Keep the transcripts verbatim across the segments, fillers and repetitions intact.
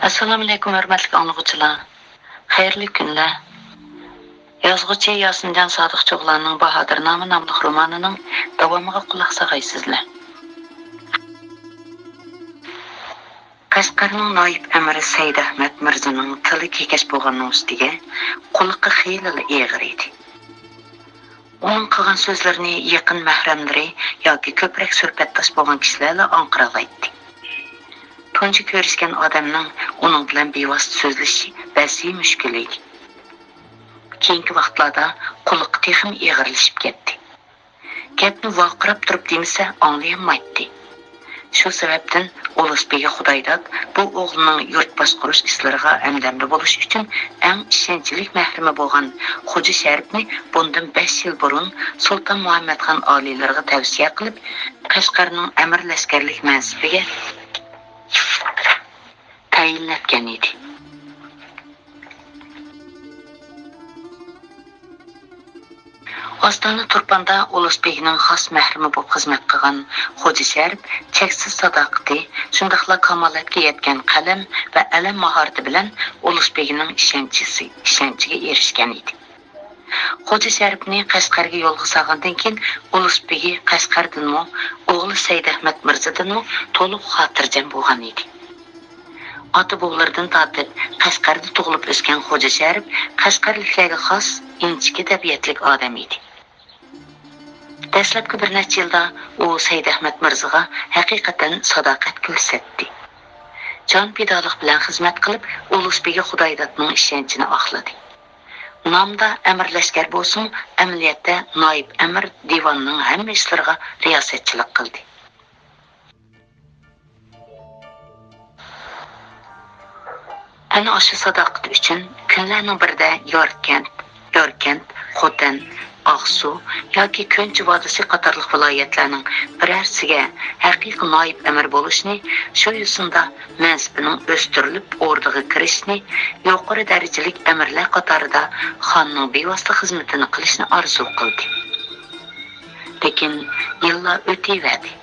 ئەسسالامۇئەلەيكۇم، ھۆرمەتلىك ئاڭلىغۇچىلار. خەيرلىك كۈنلەر. يازغۇچى ياسىنجان سادىق چوغلاننىڭ باھادىرنامە ناملىق رومانىنىڭ داۋامىغا قۇلاق ساغايسىزلەر. قەشقەرنىڭ نايىپ ئەمىرى سەيدەھمەت مىرزىنىڭ تىلى كېكەچ بولغاننىڭ ئۈستىگە، قۇلىقى خېلىلا ئېغىر ئىدى. ئۇنىڭ قىلغان سۆزلىرىنى يېقىن مەھرەملىرى ياكى كۆپرەك سۆھبەتداش بولغان كىشىلەرلا ئاڭقىرالايتتى. تۇنجى كۆرۈشكەن ئادەمنىڭ ئۇنىڭ بىلەن بىۋاسىتە سۆزلىشىشى بەسى مۈشكۈل ئىدى. كېيىنكى ۋاقىتلاردا قۇلىقى تېخىمۇ ئېغىرلىشىپ كەتتى. گەپنى ۋارقىراپ تۇرۇپ دېمىسە ئاڭلىيالمايتتى. شۇ سەۋەبتىن ئۇلۇس بېگى خۇدايداد بۇ ئوغلىنىڭ يۇرت باشقۇرۇش ئىشلىرىغا ھەمدەمدە بولۇش ئۈچۈن ئەڭ ئىشەنچلىك مەھرىمى بولغان خوجا شەرىپنى بۇندىن بەش يىل بۇرۇن سۇلتان مۇھەممەتخان ئالىيلىرىغا تەۋسىيە قىلىپ، قەشقەرنىڭ ئەمىر لەشكەرلىك مەنسىپىگە تەيىنلەتكەن ئىدى. ئاستانە تۇرپاندا ئۇلۇس بېگىنىڭ خاس مەھرىمى بولۇپ خىزمەت قىلغان خوجا شەرىپ چەكسىز ساداقىتى، شۇنداقلا كامالەتكە يەتكەن قەلەم ۋە ئەلەم ماھارىتى بىلەن ئۇلۇس بېگىنىڭ ئىشەنچىسى، ئىشەنچىگە ئېرىشكەن ئىدى. خوجا شەرىپنى قەشقەرگە يولغا سالغاندىن كېيىن، ئۇلۇس بېگى قەشقەردىنمۇ، ئوغلى سەيدەھمەت مىرزىدىنمۇ تولۇق خاتىرجەم بولغان ئىدى. ئاتا-بوۋىلىرىدىن تارتىپ قەشقەردە تۇغۇلۇپ ئۆسكەن خوجا شەرىپ قەشقەرلىكلەرگە خاس ئىنچىكە تەبىئەتلىك ئادەم ئىدى. دەسلەپكى بىر نەچچە يىلدا ئۇ سەيدەھمەت مىرزىغا ھەقىقەتەن ساداقەت كۆرسەتتى. جان پىدالىق بىلەن خىزمەت قىلىپ، ئۇلۇس بېگى خۇدايدادنىڭ ئىشەنچىنى ئاقلىدى. نامدا ئەمىر لەشكەر بولسىمۇ، ئەمەلىيەتتە نايىپ ئەمىر دىۋاننىڭ ھەممە ئىشلىرىغا رىياسەتچىلىك قىلدى. ئەنە ئاشۇ ساداقىتى ئۈچۈن كۈنلەرنىڭ بىرىدە ياركەنت، ياركەنت، خوتەن، ئاقسۇ ياكى كۆنچى ۋادىسى قاتارلىق ۋىلايەتلەرنىڭ بىرەرسىگە ھەقىقىي نايىپ ئەمىر بولۇشنى، شۇ يوسۇندا مەنسىپىنىڭ ئۆستۈرۈلۈپ ئوردىغا كىرىشىنى، يۇقىرى دەرىجىلىك ئەمىرلەر قاتارىدا خاننىڭ بىۋاسىتە خىزمىتىنى قىلىشنى ئارزۇ قىلدى. لېكىن يىللار ئۆتۈۋەردى.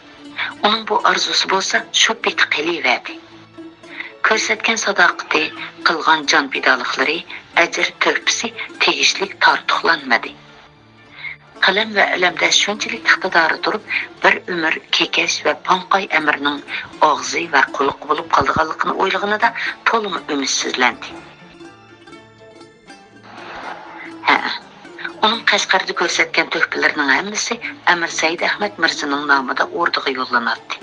ئۇنىڭ بۇ ئارزۇسى بولسا شۇ پېتى قېلىۋەردى. كۆرسەتكەن ساداقىتى، قىلغان جان پىدالىقلىرى، ئەجىر تۆھپىسى تېگىشلىك تارتۇقلانمىدى. قەلەم ۋە ئەلەمدە شۇنچىلىك ئىقتىدارى تۇرۇپ، بىر ئۆمۈر كېكەچ ۋە پاڭقاي ئەمىرنىڭ ئاغزى ۋە قۇلىقى بولۇپ قالىدىغانلىقىنى ئويلىغىنىدا تولىمۇ ئۈمىدسىزلەندى. ھە، ئۇنىڭ قەشقەردە كۆرسەتكەن تۆھپىلىرىنىڭ ھەممىسى ئەمىر سەيدەھمەت مىرزىنىڭ نامىدا ئوردىغا يوللىناتتى.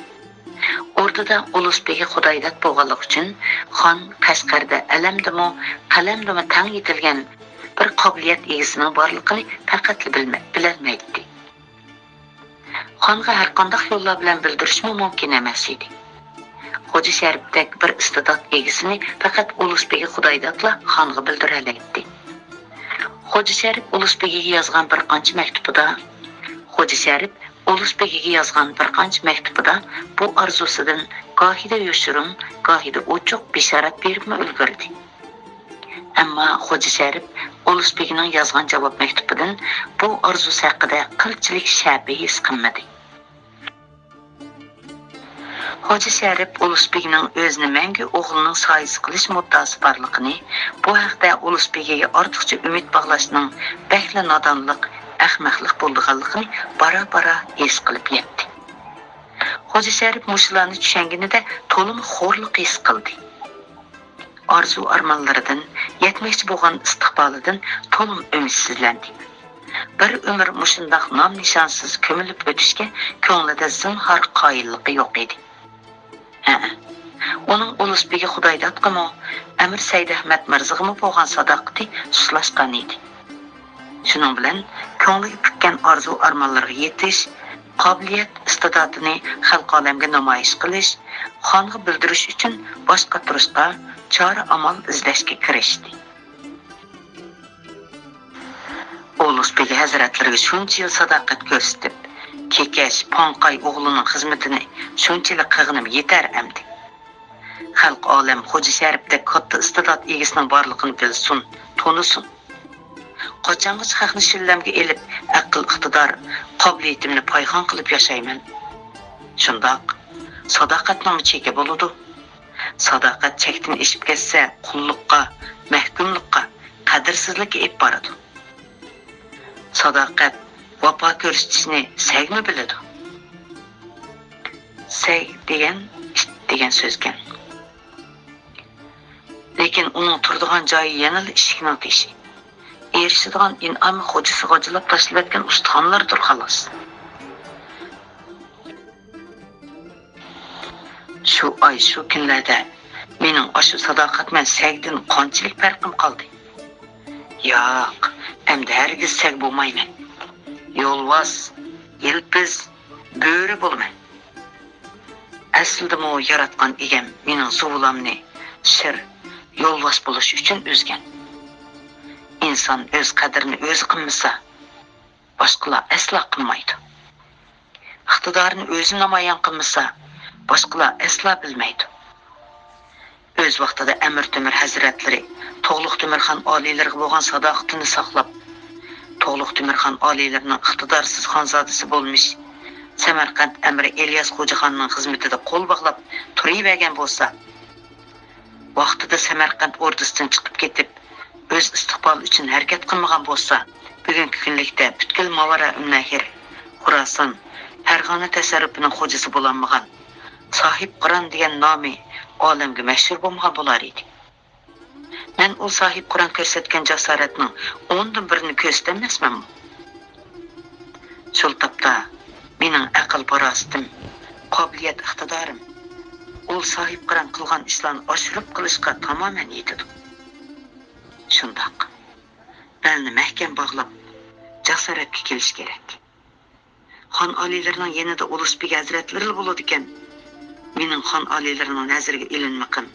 ئوردىدا ئۇلۇس بېگى خۇدايداد بولغانلىقى ئۈچۈن، خان قەشقەردە ئەلەمدىمۇ، قەلەمدىمۇ تەڭ يېتىلگەن بىر قابىلىيەت ئىگىسىنىڭ بارلىقىنى پەقەتلا بىلمە-، بىلەلمەيتتى. خانغا ھەرقانداق يوللار بىلەن بىلدۈرۈشمۇ مۇمكىن ئەمەس ئىدى. خوجا شەرىپتەك بىر ئىستىدات ئىگىسىنى پەقەت ئۇلۇس بېگى خۇدايدادلا خانغا بىلدۈرەلەيتتى. خوجا شەرىپ ئۇلۇس بېگىگە يازغان بىر قانچە مەكتۇبىدا، خوجا شەرىپ ئۇلۇس بېگىگە يازغان بىر قانچە مەكتۇبىدا بۇ ئارزۇسىدىن گاھىدا يوشۇرۇن، گاھىدا ئوچۇق بېشارەت بېرىپمۇ ئۈلگۈردى. ئەمما خوجا شەرىپ ئۇلۇس بېگىنىڭ يازغان جاۋاب مەكتۇپىدىن بۇ ئارزۇسى ھەققىدە قىلچىلىك شەپە ھېس قىلمىدى. خوجا شەرىپ ئۇلۇس بېگىنىڭ ئۆزىنى مەڭگۈ ئوغلىنىڭ سايىسى قىلىش مۇددىئاسى بارلىقىنى، بۇ ھەقتە ئۇلۇس بېگىگە ئارتۇقچە ئۈمىد باغلاشنىڭ بەكلا نادانلىق، ئەخمەقلىق بولىدىغانلىقىنى بارا-بارا ھېس قىلىپ يەتتى. خوجا شەرىپ مۇشۇلارنى چۈشەنگىنىدە تولىمۇ خورلۇق ھېس قىلدى. ئارزۇ-ئارمانلىرىدىن، يەتمەكچى بولغان ئىستىقبالىدىن تولىمۇ ئۈمىدسىزلەندى. بىر ئۆمۈر مۇشۇنداق نام-نىشانسىز كۆمۈلۈپ ئۆتۈشكە كۆڭلىدە زىنھار قايىللىقى يوق ئىدى. ھەئە، ئۇنىڭ ئۇلۇس بېگى خۇدايدادقىمۇ، ئەمىر سەيدەھمەت مىرزىغىمۇ بولغان ساداقىتى سۇسلاشقان ئىدى. شۇنىڭ بىلەن كۆڭلىگە پۈككەن ئارزۇ-ئارمانلىرىغا يېتىش، قابىلىيەت-ئىستىداتىنى خەلقى ئالەمگە نامايىش قىلىش، خانغا بىلدۈرۈش ئۈچۈن باش قاتۇرۇشقا چارە-ئامال ئىزدەشكە كىرىشتى. ئۇلۇس بېگى ھەزرەتلىرىگە شۇنچە يىل ساداقەت كۆرسىتىپ، كېكەچ، پاڭقاي ئوغلىنىڭ خىزمىتىنى شۇنچىلىك قىلغىنىم يېتەر ئەمدى. خەلقى ئالەم خوجا شەرىپتەك كاتتا ئىستىدات ئىگىسىنىڭ بارلىقىنى بىلسۇن، تونۇسۇن. قاچانغىچە خەقنى شىللەمگە ئېلىپ، ئەقىل-ئىقتىدار، قابىلىيىتىمنى پايخان قىلىپ ياشايمەن؟ شۇنداق، ساداقەتنىڭمۇ چېكى بولىدۇ. ساداقەت چەكتىن ئېشىپ كەتسە، قۇللۇققا، مەھكۇملۇققا، قەدىرسىزلىككە ئېلىپ بارىدۇ. ساداقەت ۋاپا كۆرسىتىشنى سەگمۇ بىلىدۇ. سەگ دېگەن ئىت دېگەن سۆزكەن. لېكىن ئۇنىڭ تۇرىدىغان جايى يەنىلا ئىشىكنىڭ تېشى. ئېرىشىدىغان ئىنئامى خوجىسى غاجىلاپ تاشلىۋەتكەن ئۇستىخانلاردۇر، خالاس. شۇ ئاي، شۇ كۈنلەردە مېنىڭ ئاشۇ ساداقەتمەن سەگدىن قانچىلىك پەرقىم قالدى؟ ياق، ئەمدى ھەرگىز سەگ بولمايمەن. يولۋاس، يىلپىز، بۆرە بولىمەن. ئەسلىدىمۇ ياراتقان ئىگەم مېنىڭ زۇۋۇلامنى شىر، يولۋاس بولۇش ئۈچۈن ئۈزگەن. ئىنسان ئۆز قەدرىنى ئۆزى قىلمىسا، باشقىلار ئەسلا قىلمايدۇ. ئىقتىدارىنى ئۆزى نامايان قىلمىسا، باشقىلار ئەسلا بىلمەيدۇ. ئۆز ۋاقتىدا ئەمىر تۆمۈر ھەزرەتلىرى تۇغلۇق تۆمۈرخان ئالىيلىرىغا بولغان ساداقىتىنى ساقلاپ، تۇغلۇق تۆمۈرخان ئالىيلىرىنىڭ ئىقتىدارسىز خانزادىسى بولمىش سەمەرقەنت ئەمىرى ئىلياس خوجىخاننىڭ خىزمىتىدە قول باغلاپ تۇرۇۋەرگەن بولسا، ۋاقتىدا سەمەرقەنت ئوردىسىدىن چىقىپ كېتىپ، ئۆز ئىستىقبالى ئۈچۈن ھەرىكەت قىلمىغان بولسا، بۈگۈنكى كۈنلۈكتە پۈتكۈل ماۋارائۇننەھر، خوراسان، پەرغانە تەسەررۇپىنىڭ خوجىسى بولالمىغان ساھىب قۇران دېگەن نامى ئالەمگە مەشھۇر بولمىغان بولار ئىدى. مەن ئۇ ساھىب قۇران كۆرسەتكەن جاسارەتنىڭ ئوندىن بىرىنى كۆرسىتەلمەسمەنمۇ؟ شۇ تاپتا مېنىڭ ئەقىل-پاراسىتىم، قابىلىيەت-ئىقتىدارىم ئۇ ساھىب قۇران قىلغان ئىشلارنى ئاشۇرۇپ قىلىشقا تامامەن يېتىدۇ. شۇنداق. بەلنى مەھكەم باغلاپ، جاسارەتكە كېلىش كېرەك. خان ئالىيلىرىنىڭ يېنىدا ئۇلۇس بېگى ھەزرەتلىرىلا بولىدىكەن. مېنىڭ خان ئالىيلىرىنىڭ نەزىرىگە ئىلىنمىقىم،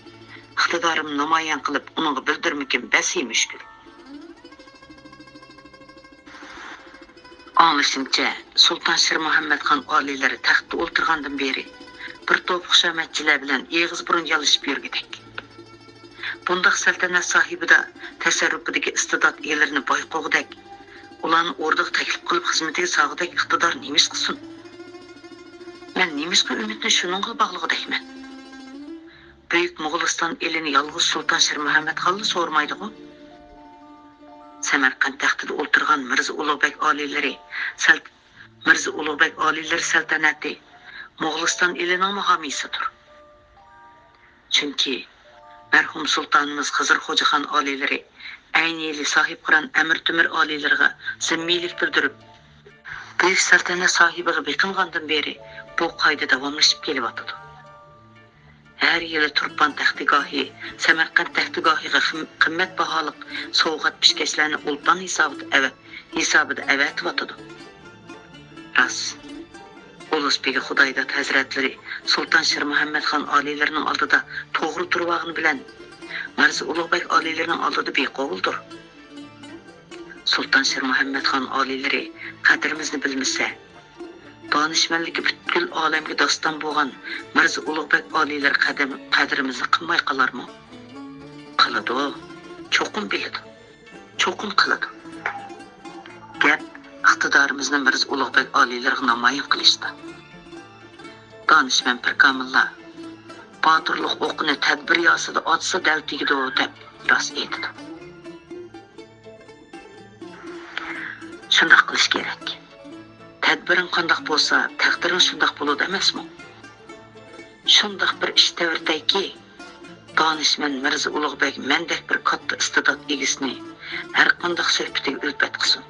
ئىقتىدارىمنى نامايان قىلىپ، ئۇنىڭغا بىلدۈرمىكىم بەسى مۈشكۈل. ئاڭلىشىمچە، سۇلتان شىر مۇھەممەد خان ئالىيلىرى تەختتە ئولتۇرغاندىن بېرى، بىر توپ خۇشامەتچىلەر بىلەن ئېغىز بۇرۇن يالىشىپ يۈرگۈدەك. بۇنداق سەلتەنەت ساھىبىدا تەسەررۇپىدىكى ئىستىدات ئىگىلىرىنى باي قوغۇدەك، ئۇلارنى ئوردىغا تەكلىپ قىلىپ خىزمىتىگە سالغۇدەك ئىقتىدار نېمىش قىلسۇن؟ مەن نېمىشقا ئۈمىدنى شۇنىڭغا باغلىغۇدەكمەن؟ بۈيۈك موغۇلىستان ئېلىنى يالغۇز سۇلتان شىر مۇھەممەد خانلا سورىمايدىغۇ؟ سەمەرقەنت تەختىدە ئولتۇرغان مىرزا ئۇلۇغبەگ ئالىيلىرى سەل-، مىرزا ئۇلۇغبەگ ئالىيلىرى سەلتەنەتى موغۇلىستان ئېلىنىڭمۇ ھامىيسىدۇر. چۈنكى مەرھۇم سۇلتانىمىز خىزىر خوجا خان ئالىيلىرى ئەينى ئىلى ساھىب قۇران ئەمىر تۆمۈر ئالىيلىرىغا زىممىيلىك بىلدۈرۈپ، بۈيۈك سەلتەنەت ساھىبىغا بېقىنغاندىن بېرى بۇ قائىدە داۋاملىشىپ كېلىۋاتىدۇ. ھەر يىلى تۇرپان تەختىگاھى، سەمەرقەنت تەختىگاھىغا خىم-، قىممەت باھالىق سوۋغات-پېشكەشلەرنى ئولپان ھېسابىدا ئەۋە-، ھېسابىدا ئەۋەتىۋاتىدۇ. راست، ئۇلۇس بېگى خۇدايداد ھەزرەتلىرى سۇلتان شىر مۇھەممەد خان ئالىيلىرىنىڭ ئالدىدا توغرا تۇرۇۋالغىنى بىلەن، مىرزا ئۇلۇغبەگ ئالىيلىرىنىڭ ئالدىدا بىقوۋلدۇر. سۇلتان شىر مۇھەممەد خان ئالىيلىرى قەدرىمىزنى بىلمىسە، دانىشمەنلىكى پۈتكۈل ئالەمگە داستان بولغان مىرزا ئۇلۇغبەگ ئالىيلىرى قەدەم-، قەدرىمىزنى قىلماي قالارمۇ؟ قىلىدۇ، چوقۇم بىلىدۇ، چوقۇم قىلىدۇ. گەپ ئىقتىدارىمىزنى مىرزا ئۇلۇغبەگ ئالىيلىرىغا نامايان قىلىشتا. دانىشمەن پىركامىللار، باتۇرلۇق ئوقىنى تەدبىر ياسىدا ئاتسا دەل تېگىدۇ، دەپ راست ئېيتىدۇ. شۇنداق قىلىش كېرەك. تەدبىرىڭ قانداق بولسا، تەقدىرىڭ شۇنداق بولىدۇ ئەمەسمۇ؟ شۇنداق بىر ئىش تەۋرىتەيكى، دانىشمەن مىرزا ئۇلۇغبەگ مەندەك بىر كاتتا ئىستىدات ئىگىسىنى ھەرقانداق سۆھبىتىگە ئۈلپەت قىلسۇن.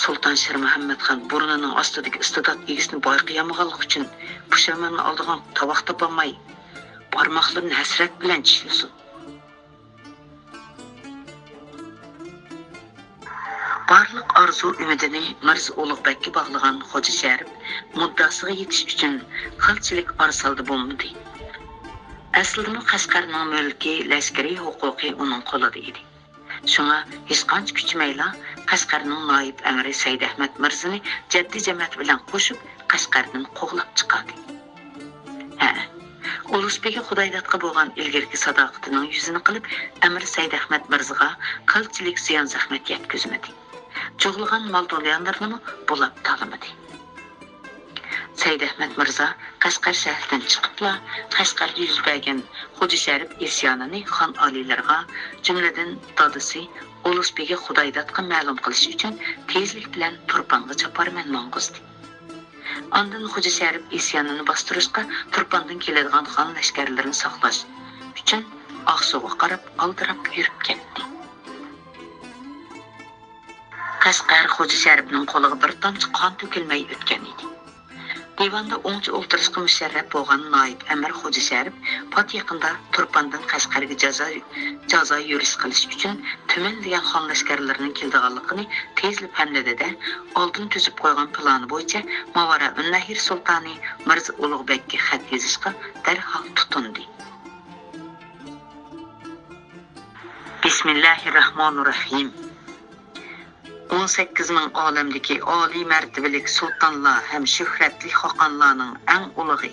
سۇلتان شىر مۇھەممەد خان بۇرنىنىڭ ئاستىدىكى ئىستىدات ئىگىسىنى بايقىيالمىغانلىقى ئۈچۈن پۇشايماننى ئالىدىغان تاۋاق تاپالماي، بارماقلىرىنى ھەسرەت بىلەن چىشلىسۇن. بارلىق ئارزۇ-ئۈمىدىنى مىرزا ئۇلۇغبەگكە باغلىغان خوجا شەرىپ مۇددىئاسىغا يېتىش ئۈچۈن قىلچىلىك ئارىسالدى بولمىدى. ئەسلىدىمۇ قەشقەرنىڭ مۈلكى، لەشكىرىي ھوقۇقى ئۇنىڭ قولىدا ئىدى. شۇڭا ھېچقانچە كۈچىمەيلا قەشقەرنىڭ نايىب ئەمىرى سەيدئەھمەت مىرزىنى جەددىي جامائەت بىلەن قوشۇپ قەشقەردىن قوغلاپ چىقاردى. ھە، ئۇلۇس بېگى خۇدايدادقا بولغان ئىلگىرىكى ساداقىتىنىڭ يۈزىنى قىلىپ، ئەمىر سەيدئەھمەت مىرزىغا قىلچىلىك زىيان-زەخمەت يەتكۈزمىدى. جۇغلىغان مال-دۇنيالىرىنىمۇ بۇلاپ تالىمىدى. سەيدئەھمەت مىرزا قەشقەر شەھىرىدىن چىقىپلا، قەشقەردە يۈز بەرگەن خوجا شەرىپ ئىسيانىنى خان ئالىيلىرىغا، جۈملىدىن دادىسى ئۇلۇس بېگى خۇدايدادقا مەلۇم قىلىش ئۈچۈن تېزلىك بىلەن تۇرپانغا چاپارمەن ماڭغۇزدى. ئاندىن خوجا شەرىپ ئىسيانىنى باستۇرۇشقا، تۇرپاندىن كېلىدىغان خان لەشكەرلىرىنى ساقلاش ئۈچۈن ئاقسۇغا قاراپ ئالدىراپ يۈرۈپ كەتتى. قەشقەر خوجا شەرىپنىڭ قولىغا بىر تامچە قان تۆكۈلمەي ئۆتكەن ئىدى. دىۋاندا ئوڭچە ئولتۇرۇشقا مۇشەررەپ بولغان نايىپ ئەمىر خوجا شەرىپ پات يېقىندا تۇرپاندىن قەشقەرگە جازا، جازا يۈرۈش قىلىش ئۈچۈن تۈمەن دېگەن خان لەشكەرلىرىنىڭ كېلىدىغانلىقىنى تېزلا پەملىدى-دە، ئالدىن تۈزۈپ قويغان پىلانى بويىچە ماۋارائۇننەھر سۇلتانى مىرزا ئۇلۇغ بەگكە خەت يېزىشقا دەرھال تۇتۇندى. بىسمىللاھىررەھمانىررەھىم. ئون سەككىز مىڭ ئالەمدىكى ئالىي مەرتىۋىلىك سۇلتانلار ھەم شۆھرەتلىك خاقانلارنىڭ ئەڭ ئۇلۇغى،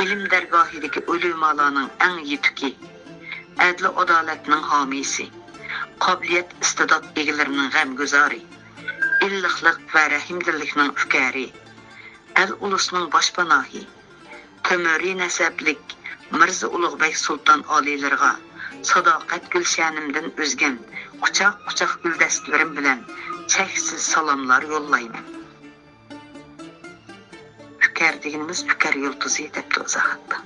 ئىلىم دەرگاھىدىكى ئۆلىمالارنىڭ ئەڭ يېتۈكى، ئەدلى ئادالەتنىڭ ھامىيسى، قابىلىيەت ئىستىدات ئىگىلىرىنىڭ غەمگۈزارى، ئىللىقلىق ۋە رەھىمدىللىكنىڭ ئۈكەرى، ئەل ئۇلۇسنىڭ باشپاناھى، تۆمۈرى نەسەبلىك مىرزا ئۇلۇغبەگ سۇلتان ئالىيلىرىغا ساداقەت گۈلشەنىمدىن ئۈزگەن قۇچاق-قۇچاق گۈلدەستىلىرىم بىلەن چەكسىز سالاملار يوللايمەن. ئۈكەر دېگىنىمىز ئۈكەر يۇلتۇزى دەپتۇ ئىزاھاتتا.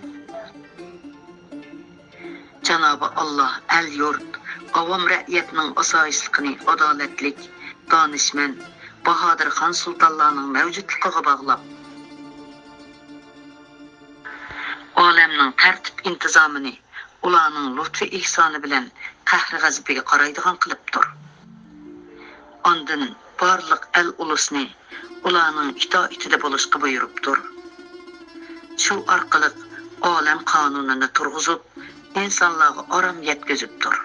جانابى ئاللا ئەل-يۇرت، ئاۋام رەئىيەتنىڭ ئاسايىشلىقىنى ئادالەتلىك، دانىشمەن، باھادىر خان سۇلتانلارنىڭ مەۋجۇتلۇقىغا باغلاپ، ئالەمنىڭ تەرتىپ ئىنتىزامىنى ئۇلارنىڭ لۇتپى ئېھسانى بىلەن قەھرى غەزىپىگە قارايدىغان قىلىپتۇر. ئاندىن بارلىق ئەل ئۇلۇسنى ئۇلارنىڭ ئىتائىتىدە بولۇشقا بۇيرۇپتۇر. شۇ ئارقىلىق ئالەم قانۇنىنى تۇرغۇزۇپ، ئىنسانلارغا ئارام يەتكۈزۈپتۇر.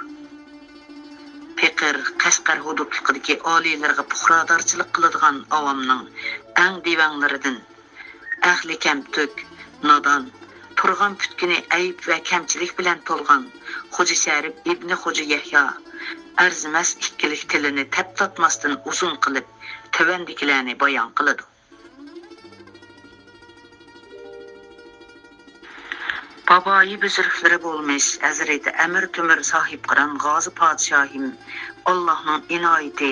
پېقىر قەشقەر ھودۇدلۇقىدىكى ئالىيلىرىغا پۇقرادارچىلىق قىلىدىغان ئاۋامنىڭ ئەڭ دىۋەڭلىرىدىن، ئەقلى كەمتۈك، نادان، تۇرغان پۈتكۈنى ئەيىب ۋە كەمچىلىك بىلەن تولغان خوجا شەرىپ ئىبنى خوجا يەھيا ئەرزىمەس ئىككىلىك تىلىنى تەپتاتماستىن ئۇزۇن قىلىپ، تۆۋەندىكىلەرنى بايان قىلىدۇ. بابايى بۈزرۈكلىرى بولمىش ھەزرىتى ئەمىر تۆمۈر ساھىبقىران غازى پادىشاھىم، ئاللاھنىڭ ئىنايىتى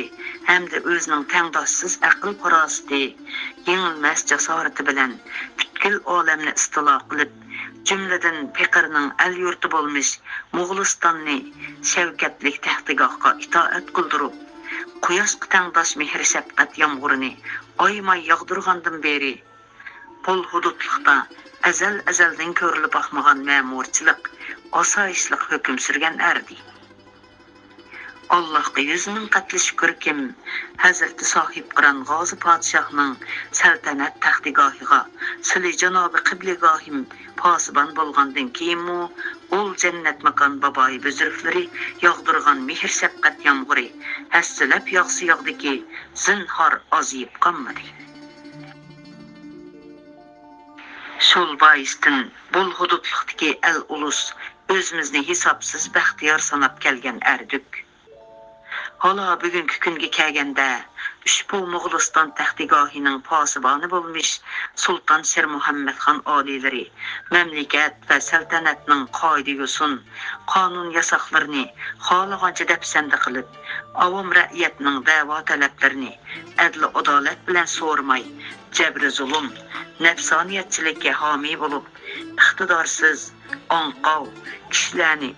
ھەمدە ئۆزىنىڭ تەڭداشسىز ئەقىل-پاراسىتى، يېڭىلمەس جاسارىتى بىلەن پۈتكۈل ئالەمنى ئىستىلا قىلىپ، جۈملىدىن پېقىرنىڭ ئەل-يۇرتى بولمىش موغۇلىستاننى شەۋكەتلىك تەختىگاھقا ئىتائەت قىلدۇرۇپ، قۇياشقا تەڭداش مېھىر-شەپقەت يامغۇرىنى ئايىماي ياغدۇرغاندىن بېرى، بۇل ھۇدۇدلۇقتا ئەزەل-ئەزەلدىن كۆرۈلۈپ باقمىغان مەمۇرچىلىق، ئاسايىشلىق ھۆكۈم سۈرگەن ئەردى. ئاللاھقا يۈز مىڭ قەتلى شۈكۈركىم، ھەزرىتى ساھىبقىران غازى پادىشاھنىڭ سەلتەنەت تەختىگاھىغا سىلى جانابى قىبلىگاھىم پاسىبان بولغاندىن كېيىنمۇ، ئۇل جەننەت ماكان بابايى بۈزرۈكلىرى ياغدۇرغان مېھىر-شەپقەت يامغۇرى ھەسسىلەپ ياغسا ياغدىكى، زىنھار ئازىيىپ قالمىدى. شۇل بايىستىن بۇل ھۇدۇدلۇقتىكى ئەل-ئۇلۇس ئۆزىمىزنى ھېسابسىز بەختىيار ساناپ كەلگەن ئەردۇق. ھالا بۈگۈنكى كۈنگە كەلگەندە، ئۇشبۇ موغۇلىستان تەختىگاھىنىڭ پاسىبانى بولمىش سۇلتان شىرمۇھەممەتخان ئالىيلىرى مەملىكەت ۋە سەلتەنەتنىڭ قائىدە-يوسۇن، قانۇن-ياساقلىرىنى خالىغانچە دەپسەندە قىلىپ، ئاۋام رەئىيەتنىڭ دەۋا-تەلەپلىرىنى ئەدلى-ئادالەت بىلەن سورىماي، جەبرى-زۇلۇم، نەپسانىيەتچىلىككە ھامىي بولۇپ، ئىقتىدارسىز، ئاڭقاۋ كىشىلەرنى،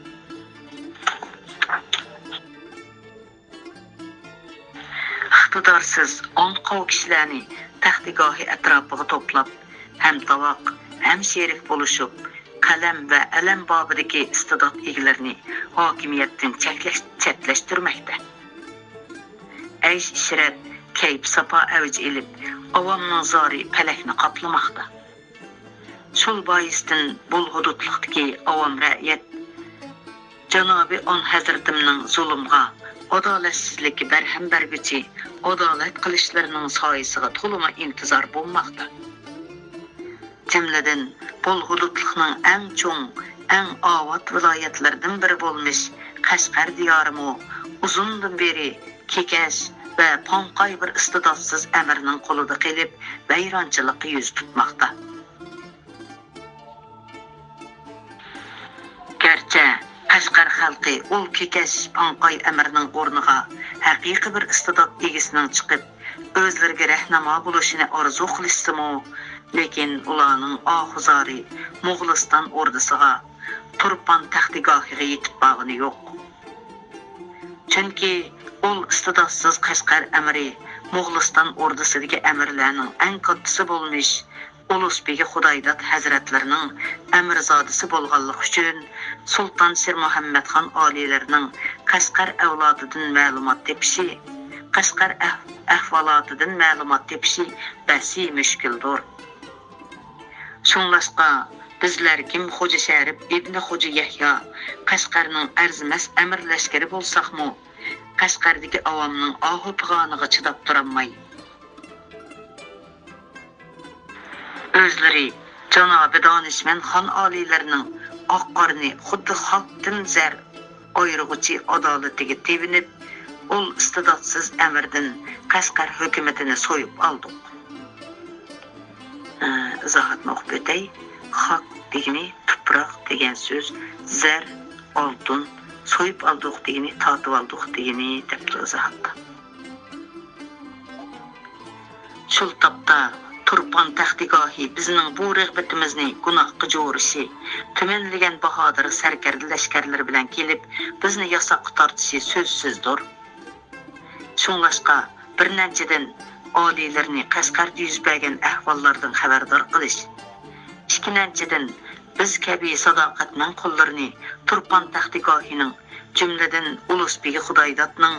ئىقتىدارسىز، ئاڭقاۋ كىشىلەرنى تەختىگاھى ئەتراپىغا توپلاپ، ھەم تاۋاق، ھەم شېرىك بولۇشۇپ، قەلەم ۋە ئەلەم بابىدىكى ئىستىدات ئىگىلىرىنى ھاكىمىيەتتىن چەكلەش-، چەتلەشتۈرمەكتە. ئەيش-ئىشرەت، كەيپ-ساپا ئەۋج ئېلىپ، ئاۋامنىڭ زارى پەلەكنى قاپلىماقتا. شۇل بايىستىن بۇل ھۇدۇدلۇقتىكى ئاۋام رەئىيەت جانابى ئون ھەزرىتىمنىڭ زۇلۇمغا، ئادالەتسىزلىككە بەرھەم بەرگۈچى ئادالەت قىلىچلىرىنىڭ سايىسىغا تولىمۇ ئىنتىزار بولماقتا. جۈملىدىن بۇل ھۇدۇدلۇقنىڭ ئەڭ چوڭ، ئەڭ ئاۋات ۋىلايەتلىرىدىن بىرى بولمىش قەشقەر دىيارىمۇ ئۇزۇندىن بېرى كېكەش ۋە پاڭقاي بىر ئىستىداتسىز ئەمىرنىڭ قولىدا قېلىپ، ۋەيرانچىلىققا يۈز تۇتماقتا. گەرچە قەشقەر خەلقى ئۇل كېكەش پاڭقاي ئەمىرنىڭ ئورنىغا ھەقىقىي بىر ئىستىدات ئىگىسىنىڭ چىقىپ، ئۆزلىرىگە رەھنىما بولۇشىنى ئارزۇ قىلىشسىمۇ، لېكىن ئۇلارنىڭ ئاھۇ-زارى موغۇلىستان ئوردىسىغا، تۇرپان تەختىگاھىغا يېتىپ بارغىنى يوق. چۈنكى ئۇل ئىستىداتسىز قەشقەر ئەمىرى موغۇلىستان ئوردىسىدىكى ئەمىرلەرنىڭ ئەڭ كاتتىسى بولمىش ئۇلۇس بېگى خۇدايداد ھەزرەتلىرىنىڭ ئەمىرزادىسى بولغانلىقى ئۈچۈن، سۇلتان شىرمۇھەممەتخان ئالىيلىرىنىڭ قەشقەر ئەۋلادىدىن مەلۇمات تېپىشى، قەشقەر ئەھ-، ئەھۋالاتىدىن مەلۇمات تېپىشى بەسى مۈشكۈلدۇر. شۇڭلاشقا، بىزلەر كىم خوجا شەرىپ ئىبنى خوجا يەھيا قەشقەرنىڭ ئەرزىمەس ئەمىر لەشكىرى بولساقمۇ، قەشقەردىكى ئاۋامنىڭ ئاھۇ پىغانىغا چىداپ تۇرالماي، ئۆزلىرى جانابى دانىشمەن خان ئالىيلىرىنىڭ ئاق-قارىنى خۇددى خاكتىن زەر ئايرىغۇچى ئادالىتىگە تېۋىنىپ، ئۇل ئىستىداتسىز ئەمىردىن قەشقەر ھۆكۈمىتىنى سويۇپ ئالدۇق. ئە، ئىزاھاتنى ئوقۇپ ئۆتەي. خاك دېگىنى تۇپراق دېگەن سۆز، زەر، ئالتۇن، سويۇپ ئالدۇق دېگىنى تارتىۋالدۇق دېگىنى، دەپتۇ ئىزاھاتتا. شۇ تاپتا تۇرپان تەختىگاھى بىزنىڭ بۇ رىغبىتىمىزنى گۇناھقا جورۇشى، تۈمەنلىگەن باھادىر سەركەردە لەشكەرلىرى بىلەن كېلىپ، بىزنى ياساققا تارتىشى سۆزسىزدۇر. شۇڭلاشقا، بىرىنچىدىن، ئالىيلىرىنى قەشقەردە يۈز بەرگەن ئەھۋاللاردىن خەۋەردار قىلىش. ئىككىنچىدىن، بىز كەبى ساداقەتمەن قۇللىرىنى تۇرپان تەختىگاھىنىڭ، جۈملىدىن ئۇلۇس بېگى خۇدايدادنىڭ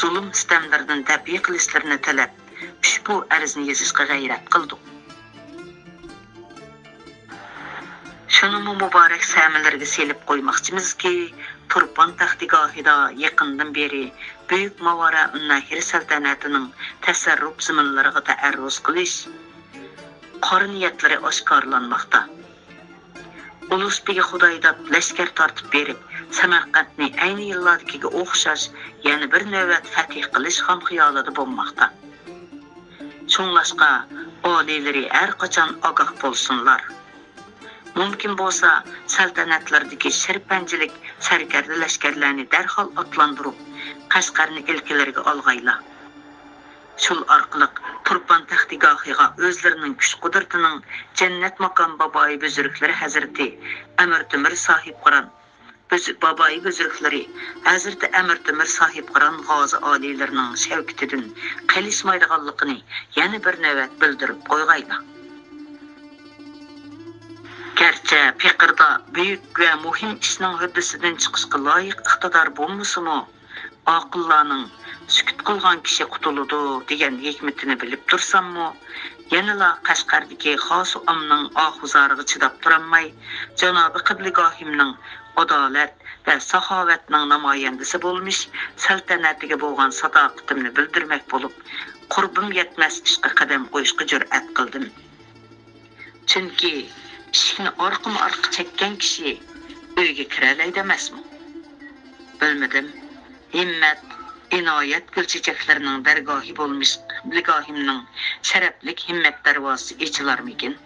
زۇلۇم-سىتەملىرىدىن دەپئى قىلىشلىرىنى تىلەپ، ئۇشبۇ ئەرزنى يېزىشقا غەيرەت قىلدۇق. شۇنىمۇ مۇبارەك سەمىلىرىگە سېلىپ قويماقچىمىزكى، تۇرپان تەختىگاھىدا يېقىندىن بېرى بۈيۈك ماۋارەئۇننەھر سەلتەنەتىنىڭ تەسەررۇپ زېمىنلىرىغا تەئەررۇز قىلىش قارا نىيەتلىرى ئاشكارىلانماقتا. ئۇلۇس بېگى خۇدايداد لەشكەر تارتىپ بېرىپ، سەمەرقەنتنى ئەينى يىللاردىكىگە ئوخشاش يەنە بىر نۆۋەت فەتھ قىلىش خام خىيالىدا بولماقتا. شۇڭلاشقا، ئالىيلىرى ھەر قاچان ئاگاھ بولسۇنلار. مۇمكىن بولسا، سەلتەنەتلىرىدىكى شىرپەنجىلىك سەركەردە لەشكەرلەرنى دەرھال ئاتلاندۇرۇپ، قەشقەرنى ئىلكىلىرىگە ئالغايلا. شۇ ئارقىلىق تۇرپان تەختىگاھىغا ئۆزلىرىنىڭ كۈچ-قۇدرىتىنىڭ جەننەت ماكان بابايى بۈزرۈكلىرى ھەزرىتى ئەمىر تۆمۈر ساھىبقىران بۈز-، بابايى بۈزرۈكلىرى ھەزرىتى ئەمىر تۆمۈر ساھىبقىران غازى ئالىيلىرىنىڭ شەۋكىتىدىن قېلىشمايدىغانلىقىنى يەنە بىر نۆۋەت بىلدۈرۈپ قويغايلا. گەرچە پېقىردا بۈيۈك ۋە مۇھىم ئىشنىڭ ھۆددىسىدىن چىقىشقا لايىق ئىقتىدار بولمىسىمۇ، ئاقىللارنىڭ «سۈكۈت قىلغان كىشى قۇتۇلىدۇ» دېگەن ھېكمىتىنى بىلىپ تۇرساممۇ، يەنىلا قەشقەردىكى خاسۇ ئاممىنىڭ ئاھۇ-زارىغا چىداپ تۇرالماي، جانابى قىبلىگاھىمنىڭ ئادالەت ۋە ساخاۋەتنىڭ نامايەندىسى بولمىش سەلتەنەتىگە بولغان ساداقىتىمنى بىلدۈرمەك بولۇپ، قۇربۇم يەتمەس ئىشقا قەدەم قويۇشقا جۈرئەت قىلدىم. چۈنكى ئىشىكنى ئارقىمۇ ئارقا چەككەن كىشى ئۆيگە كىرەلەيدۇ ئەمەسمۇ؟ بىلمىدىم. ھىممەت، ئىنايەت گۈل چېچەكلىرىنىڭ دەرگاھى بولمىش قىبلىگاھىمنىڭ شەرەپلىك ھىممەت دەرۋازىسى ئېچىلارمىكىن؟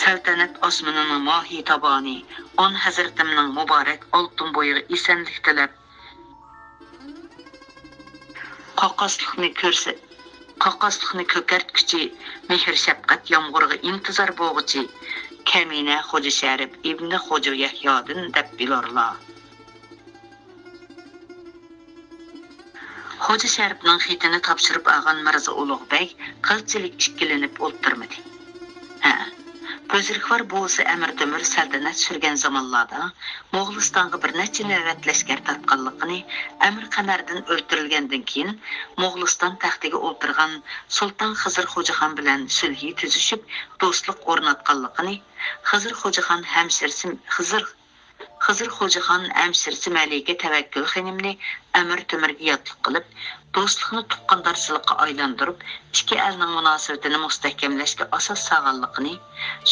سەلتەنەت ئاسمىنىنىڭ ماھىي تابانى ئان ھەزرىتىمنىڭ مۇبارەك ئالتۇن بويىغا ئېسەنلىك تىلەپ، قاقاسلىقنى كۆرسە-، قاقاسلىقنى كۆكەرتكۈچى مېھىر-شەپقەت يامغۇرىغا ئىنتىزار بولغۇچى كەمىنە خوجا شەرىپ ئىبنى خوجا يەھيادىن دەپ بىلارلا. خوجا شەرىپنىڭ خېتىنى تاپشۇرۇپ ئالغان مىرزا ئۇلۇغ بەگ قىلچىلىك ئىككىلىنىپ ئولتۇرمىدى. ھە، بۈزرۈكۋار بوۋىسى ئەمىر تۆمۈر سەلتەنەت سۈرگەن زامانلاردا موغۇلىستانغا بىر نەچچە نۆۋەت لەشكەر تارتقانلىقىنى، ئەمىر قەمەردىن ئۆلتۈرۈلگەندىن كېيىن، موغۇلىستان تەختىگە ئولتۇرغان سۇلتان خىزىر خوجىخان بىلەن سۈلھى تۈزۈشۈپ، دوستلۇق ئورناتقانلىقىنى، خىزىر خوجىخان ھەمشىرىسى خىزىر خىزىر خوجىخان ھەمشىرىسى مەلىكە تەۋەككۈل خېنىمنى ئەمىر تۆمۈرگە ياتلىق قىلىپ، دوستلۇقنى تۇغقاندارچىلىققا ئايلاندۇرۇپ، ئىككى ئەلنىڭ مۇناسىۋىتىنى مۇستەھكەملەشكە ئاساس سالغانلىقىنى،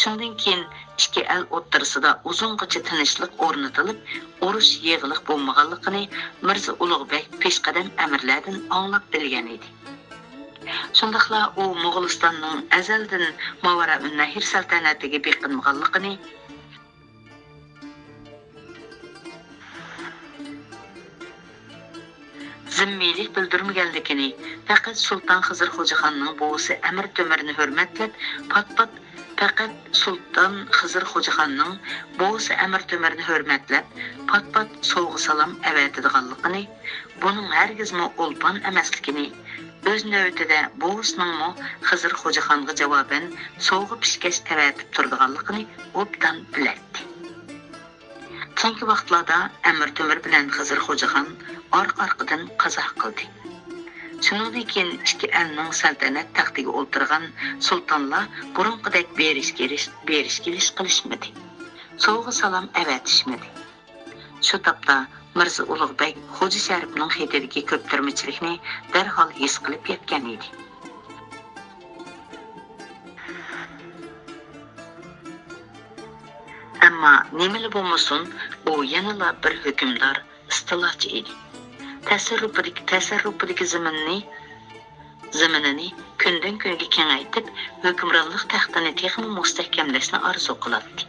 شۇندىن كېيىن ئىككى ئەل ئوتتۇرىسىدا ئۇزۇنغىچە تىنچلىق ئورنىتىلىپ، ئۇرۇش يېغىلىق بولمىغانلىقىنى مىرزا ئۇلۇغبەگ پېشقەدەم ئەمىرلەردىن ئاڭلاپ بىلگەن ئىدى. شۇنداقلا ئۇ موغۇلىستاننىڭ ئەزەلدىن ماۋارائۇننەھر سەلتەنەتىگە بېقىنمىغانلىقىنى، زىممىيلىك بىلدۈرمىگەنلىكىنى، پەقەت سۇلتان خىزىر خوجىخاننىڭ بوۋىسى ئەمىر تۆمۈرنى ھۆرمەتلەپ، پات-پات، پەقەت سۇلتان خىزىر خوجىخاننىڭ بوۋىسى ئەمىر تۆمۈرنى ھۆرمەتلەپ، پات-پات سوۋغا-سالام ئەۋەتىدىغانلىقىنى، بۇنىڭ ھەرگىزمۇ ئولپان ئەمەسلىكىنى، ئۆز نۆۋىتىدە بوۋىسىنىڭمۇ خىزىر خوجىخانغا جاۋابەن سوۋغا-پېشكەش ئەۋەتىپ تۇرىدىغانلىقىنى ئوبدان بىلەتتى. كېيىنكى ۋاقىتلاردا ئەمىر تۆمۈر بىلەن خىزىر خوجىخان ئارقا-ئارقىدىن قازا قىلدى. شۇنىڭدىن كېيىن ئىككى ئەلنىڭ سەلتەنەت تەختىگە ئولتۇرغان سۇلتانلار بۇرۇنقىدەك بېرىش-كېلىش، بېرىش-كېلىش قىلىشمىدى. سوۋغا-سالام ئەۋەتىشمىدى. شۇ تاپتا مىرزا ئۇلۇغبەگ خوجا شەرىپنىڭ خېتىدىكى كۆپتۈرمىچىلىكنى دەرھال ھېس قىلىپ يەتكەن ئىدى. ئەمما نېمىلا بولمىسۇن، ئۇ يەنىلا بىر ھۆكۈمدار، ئىستىلاچى ئىدى. تەسەررۇپىدىكى، تەسەررۇپىدىكى زېمىننى، زېمىنىنى كۈندىن-كۈنگە كېڭەيتىپ، ھۆكۈمرانلىق تەختىنى تېخىمۇ مۇستەھكەملەشنى ئارزۇ قىلاتتى.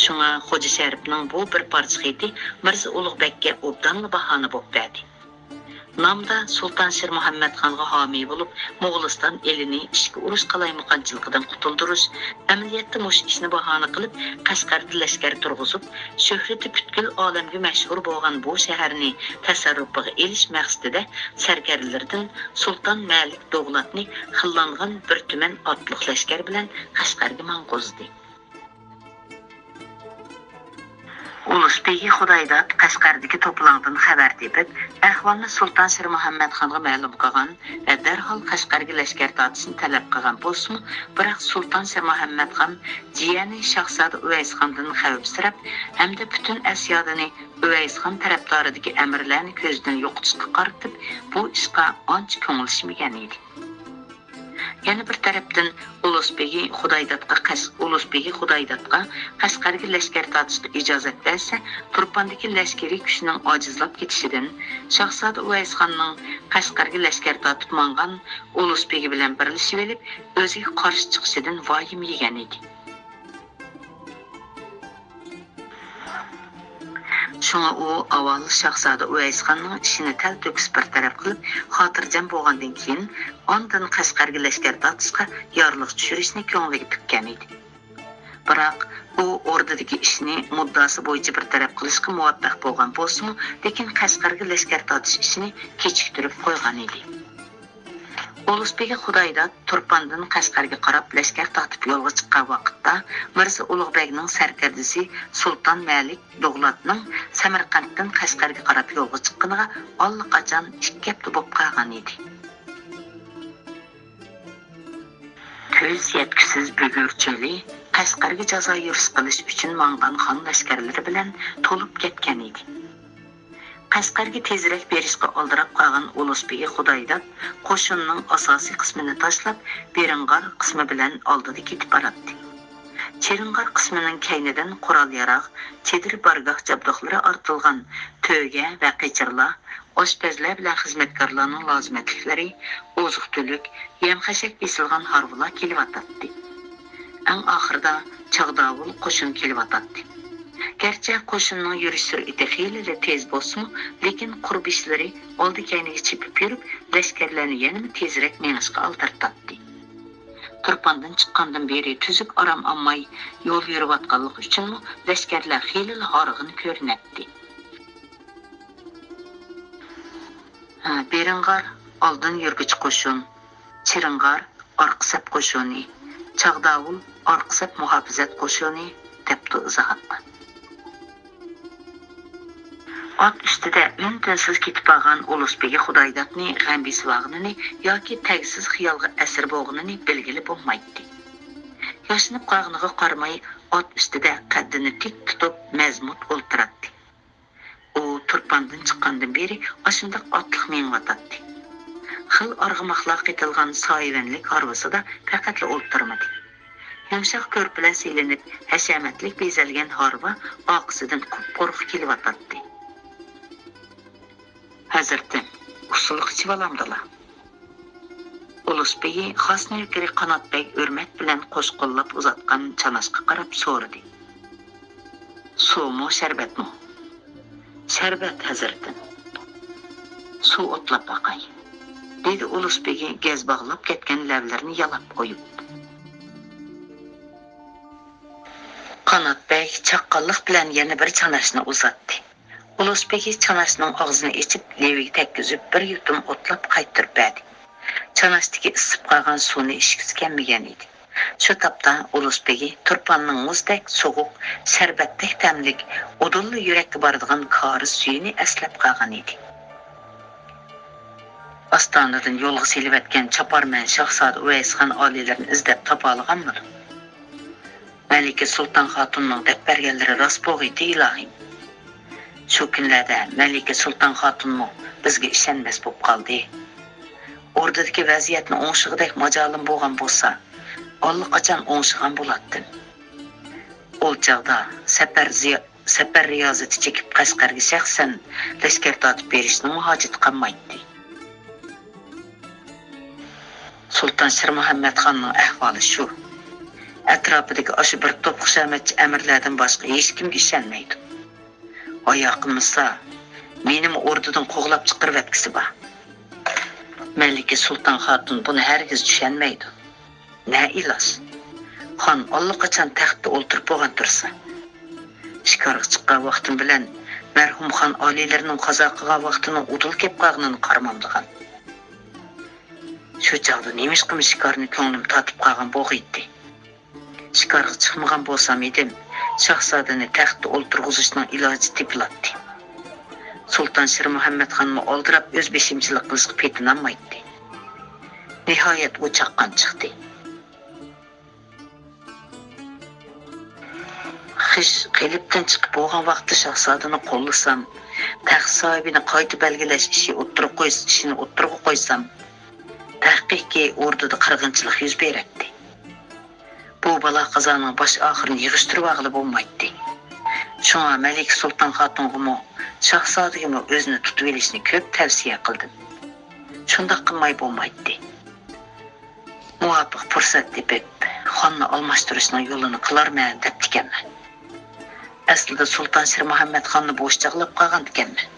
شۇڭا خوجا شەرىپنىڭ بۇ بىر پارچە خېتى مىرزا ئۇلۇغبەگكە ئوبدانلا باھانە بولۇپ بەردى. نامدا سۇلتان شىرمۇھەممەتخانغا ھامىي بولۇپ، موغۇلىستان ئېلىنى ئىچكى ئۇرۇش قالايمىقانچىلىقىدىن قۇتۇلدۇرۇش، ئەمەلىيەتتە مۇشۇ ئىشنى باھانە قىلىپ، قەشقەردە لەشكەر تۇرغۇزۇپ، شۆھرىتى پۈتكۈل ئالەمگە مەشھۇر بولغان بۇ شەھەرنى تەسەررۇپىغا ئېلىش مەقسىتىدە سەركەردىلىرىدىن سۇلتان مەلىك دوغلاتنى خىللانغان بىر تۈمەن ئاتلىق لەشكەر بىلەن قەشقەرگە ماڭغۇزدى. ئۇلۇس بېگى خۇدايداد قەشقەردىكى توپىلاڭدىن خەۋەر تېپىپ، ئەھۋالنى سۇلتان شىرمۇھەممەتخانغا مەلۇم قىلغان ۋە دەرھال قەشقەرگە لەشكەر تارتىشنى تەلەپ قىلغان بولسىمۇ، بىراق سۇلتان شىرمۇھەممەتخان جىيەنى شاھزادە ئۇۋەيسخاندىن خەۋپسىرەپ ھەمدە پۈتۈن ئەسيادىنى ئۇۋەيسخان تەرەپدارىدىكى ئەمىرلەرنى كۆزدىن يوقىتىشقا قارىتىپ، بۇ ئىشقا ئانچە كۆڭلىشمىگەن ئىدى. يەنە بىر تەرەپتىن، ئۇلۇس بېگى خۇدايدادقا قەش-، ئۇلۇس بېگى خۇدايدادقا قەشقەرگە لەشكەر تارتىشقا ئىجازەت بەرسە، تۇرپاندىكى لەشكىرىي كۈچىنىڭ ئاجىزلاپ كېتىشىدىن، شاھزادە ئۇۋەيسخاننىڭ قەشقەرگە لەشكەر تارتىپ ماڭغان ئۇلۇس بېگى بىلەن بىرلىشىۋېلىپ، ئۆزىگە قارشى چىقىشىدىن ۋايىم يېگەن ئىدى. شۇڭا ئۇ ئاۋۋال شاھزادە ئۇۋەيسخاننىڭ ئىشىنى تەلتۆكۈس بىر تەرەپ قىلىپ، خاتىرجەم بولغاندىن كېيىن، ئاندىن قەشقەرگە لەشكەر تارتىشقا يارلىق چۈشۈرۈشنى كۆڭلىگە پۈككەن ئىدى. بىراق، ئۇ ئوردىدىكى ئىشنى مۇددىئاسى بويىچە بىر تەرەپ قىلىشقا مۇۋەپپەق بولغان بولسىمۇ، لېكىن قەشقەرگە لەشكەر تارتىش ئىشىنى كېچىكتۈرۈپ قويغان ئىدى. ئۇلۇس بېگى خۇدايداد تۇرپاندىن قەشقەرگە قاراپ لەشكەر تارتىپ يولغا چىققان ۋاقىتتا، مىرزا ئۇلۇغ بەگنىڭ سەركەردىسى سۇلتان مەلىك دوغلاتنىڭ سەمەرقەنتتىن قەشقەرگە قاراپ يولغا چىققىنىغا ئاللىقاچان ئىككى ھەپتە بولۇپ قالغان ئىدى. كۆز يەتكۈسىز بۈگۈر چۆلى قەشقەرگە جازا يۈرۈش قىلىش ئۈچۈن ماڭغان خان لەشكەرلىرى بىلەن تولۇپ كەتكەن ئىدى. قەشقەرگە تېزرەك بېرىشقا ئالدىراپ قالغان ئۇلۇس بېگى خۇدايداد قوشۇننىڭ ئاساسىي قىسمىنى تاشلاپ، بېرىڭغار قىسمى بىلەن ئالدىدا كېتىپ باراتتى. چېرىڭغار قىسمىنىڭ كەينىدىن قورال-ياراغ، چېدىر بارگاھ جابدۇقلىرى ئارتىلغان تۆگە ۋە قېچىرلار، ئاشپەزلەر بىلەن خىزمەتكارلارنىڭ لازىمەتلىكلىرى، ئوزۇق-تۈلۈك، يەم-خەشەك بېسىلغان ھارۋىلار كېلىۋاتاتتى. ئەڭ ئاخىرىدا چاغداۋۇل قوشۇن كېلىۋاتاتتى. گەرچە قوشۇننىڭ يۈرۈش سۈرئىتى خېلىلا تېز بولسىمۇ، لېكىن قۇربىشلىرى ئالدى-كەينىگە چېپىپ يۈرۈپ، لەشكەرلەرنى يەنىمۇ تېزرەك مېڭىشقا ئالدىرىتاتتى. تۇرپاندىن چىققاندىن بېرى تۈزۈك ئارام ئالماي يول يۈرۈۋاتقانلىقى ئۈچۈنمۇ لەشكەرلەر خېلىلا ھارغىن كۆرۈنەتتى. ھە، بېرىڭغار ئالدىن يۈرگۈچى قوشۇن، چىرىڭغار ئارقا سەپ قوشۇنى، چاغداۋۇل ئارقا سەپ مۇھاپىزەت قوشۇنى، دەپتۇ ئىزاھاتتا. ئات ئۈستىدە ئۈن-تىنسىز كېتىپ بارغان ئۇلۇس بېگى خۇدايدادنى غەم بېسىۋالغىنىنى ياكى تەگسىز خىيالغا ئەسىر بولغىنىنى بىلگىلى بولمايتتى. ياشىنىپ قالغىنىغا قارىماي، ئات ئۈستىدە قەددىنى تىك تۇتۇپ مەزمۇت ئولتۇراتتى. ئۇ تۇرپاندىن چىققاندىن بېرى ئاشۇنداق ئاتلىق مېڭىۋاتاتتى. خىل ئارغىماقلار قېتىلغان سايىۋەنلىك ھارۋىسىدا پەقەتلا ئولتۇرمىدى. يۇمشاق كۆرپىلەر سېلىنىپ، ھەشەمەتلىك بېزەلگەن ھارۋا ئارقىسىدىن قۇپقۇرۇق كېلىۋاتاتتى. ھەزرىتىم، ئۇسسۇلۇق ئىچىۋالامدىلا؟ ئۇلۇس بېگى خاس نۆكىرى قانات بەگ ھۆرمەت بىلەن قوش قوللاپ ئۇزاتقان چاناشقا قاراپ سورىدى. سۇمۇ، شەربەتمۇ؟ شەربەت، ھەزرىتىم. سۇ ئوتلاپ باقاي، دېدى ئۇلۇس بېگى گەز باغلاپ كەتكەن لەۋلىرىنى يالاپ قويۇپ. قانات بەگ چاققانلىق بىلەن يەنە بىر چاناشنى ئۇزاتتى. ئۇلۇس بېگى چاناشنىڭ ئاغزىنى ئېچىپ، لېۋىگە تەگكۈزۈپ، بىر يۇتۇم ئوتلاپ قايتۇرۇپ بەردى. چاناشتىكى ئىسسىپ قالغان سۇنى ئىچكۈسى كەلمىگەن ئىدى. شۇ تاپتا ئۇلۇس بېگى تۇرپاننىڭ مۇزدەك سوغۇق، شەربەتتەك تەملىك، ئۇدۇللا يۈرەككە بارىدىغان كارىز سۈيىنى ئەسلەپ قالغان ئىدى. ئاستانىدىن يولغا سېلىۋەتكەن چاپارمەن شاھزادە ئۇۋەيسخان ئالىيلىرىنى ئىزدەپ تاپالىغانمىدۇ؟ مەلىكە سۇلتان خاتۇننىڭ دەپ بەرگەنلىرى راست بوغىيتى، ئىلاھىم. شۇ كۈنلەردە مەلىكە سۇلتان خاتۇنمۇ بىزگە ئىشەنمەس بوپ قالدى. ئوردىدىكى ۋەزىيەتنى ئوڭشىغۇدەك ماجالىم بولغان بولسا، ئاللىقاچان ئوڭشىغان بولاتتىم. ئۇ چاغدا سەپەر زىيا-، سەپەر رىيازىتى چېكىپ قەشقەرگە شەخسەن لەشكەر تارتىپ بېرىشنىڭمۇ ھاجىتى قالمايتتى. سۇلتان شىرمۇھەممەتخاننىڭ ئەھۋالى شۇ. ئەتراپىدىكى ئاشۇ بىر توپ خۇشامەتچى ئەمىرلەردىن باشقا ھېچكىمگە ئىشەنمەيدۇ. ھايا قىلمىسا، مېنىمۇ ئوردىدىن قوغلاپ چىقىرىۋەتكۈسى بار. مەلىكە سۇلتان خاتۇن بۇنى ھەرگىز چۈشەنمەيدۇ. نە ئىلاج؟ خان ئاللىقاچان تەختتە ئولتۇرۇپ بولغان تۇرسا. شىكارغا چىققان ۋاقتىم بىلەن مەرھۇم خان ئالىيلىرىنىڭ قازا قىلغان ۋاقتىنىڭ ئۇدۇل كەپ قالغىنىنى قارىمامدىغان. شۇ چاغدا نېمىشقىمۇ شىكارنى كۆڭلۈم تارتىپ قالغان بوغىيتتى. شىكارغا چىقمىغان بولسام ئىدىم، شاھزادىنى تەختتە ئولتۇرغۇزۇشنىڭ ئىلاجى تېپىلاتتى. سۇلتان شىرمۇھەممەتخانمۇ ئالدىراپ ئۆز بېشىمچىلىق قىلىشقا پېتىنالمايتتى. نىھايەت ئۇ چاققان چىقتى. خىش قېلىپتىن چىقىپ بولغان ۋاقىتتا شاھزادىنى قوللىسام، تەخت ساھىبىنى قايتا بەلگىلەش ئىشى ئوتتۇرىغا قوي-، ئىشىنى ئوتتۇرىغا قويسام، تەھقىقىي ئوردىدا قىرغىنچىلىق يۈز بېرەتتى. بۇ بالا-قازانىڭ باش-ئاخىرىنى يىغىشتۇرۇۋالغىلى بولمايتتى. شۇڭا مەلىكە سۇلتان خاتۇنغىمۇ، شاھزادىگىمۇ ئۆزىنى تۇتۇۋېلىشنى كۆپ تەۋسىيە قىلدىم. شۇنداق قىلماي بولمايتتى. مۇۋاپىق پۇرسەت تېپىپ، خاننى ئالماشتۇرۇشنىڭ يولىنى قىلارمەن دەپتىكەنمەن. ئەسلىدە سۇلتان شىرمۇھەممەتخاننى بوش چاغلاپ قالغانتىكەنمەن.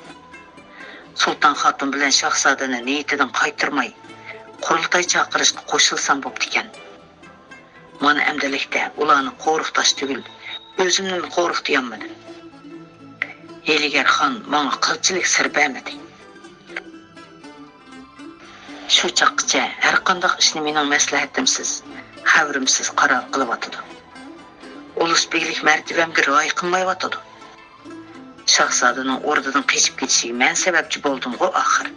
سۇلتان خاتۇن بىلەن شاھزادىنى نىيىتىدىن قايتۇرماي، قۇرۇلتاي چاقىرىشقا قوشۇلسام بوپتىكەن. مانا ئەمدىلىكتە ئۇلارنى قورقۇتاش تۈگۈل، ئۆزۈمنىمۇ قورقۇتۇيالمىدىم. ھىيلىگەر خان ماڭا قىلچىلىك سىر بەرمىدى. شۇ چاغقىچە ھەرقانداق ئىشنى مېنىڭ مەسلىھەتىمسىز، خەۋىرىمسىز قارار قىلىۋاتىدۇ. ئۇلۇس بېگلىك مەرتىۋەمگە رىئايە قىلمايۋاتىدۇ. شاھزادىنىڭ ئوردىدىن قېچىپ كېتىشىگە مەن سەۋەبچى بولدۇمغۇ ئاخىر.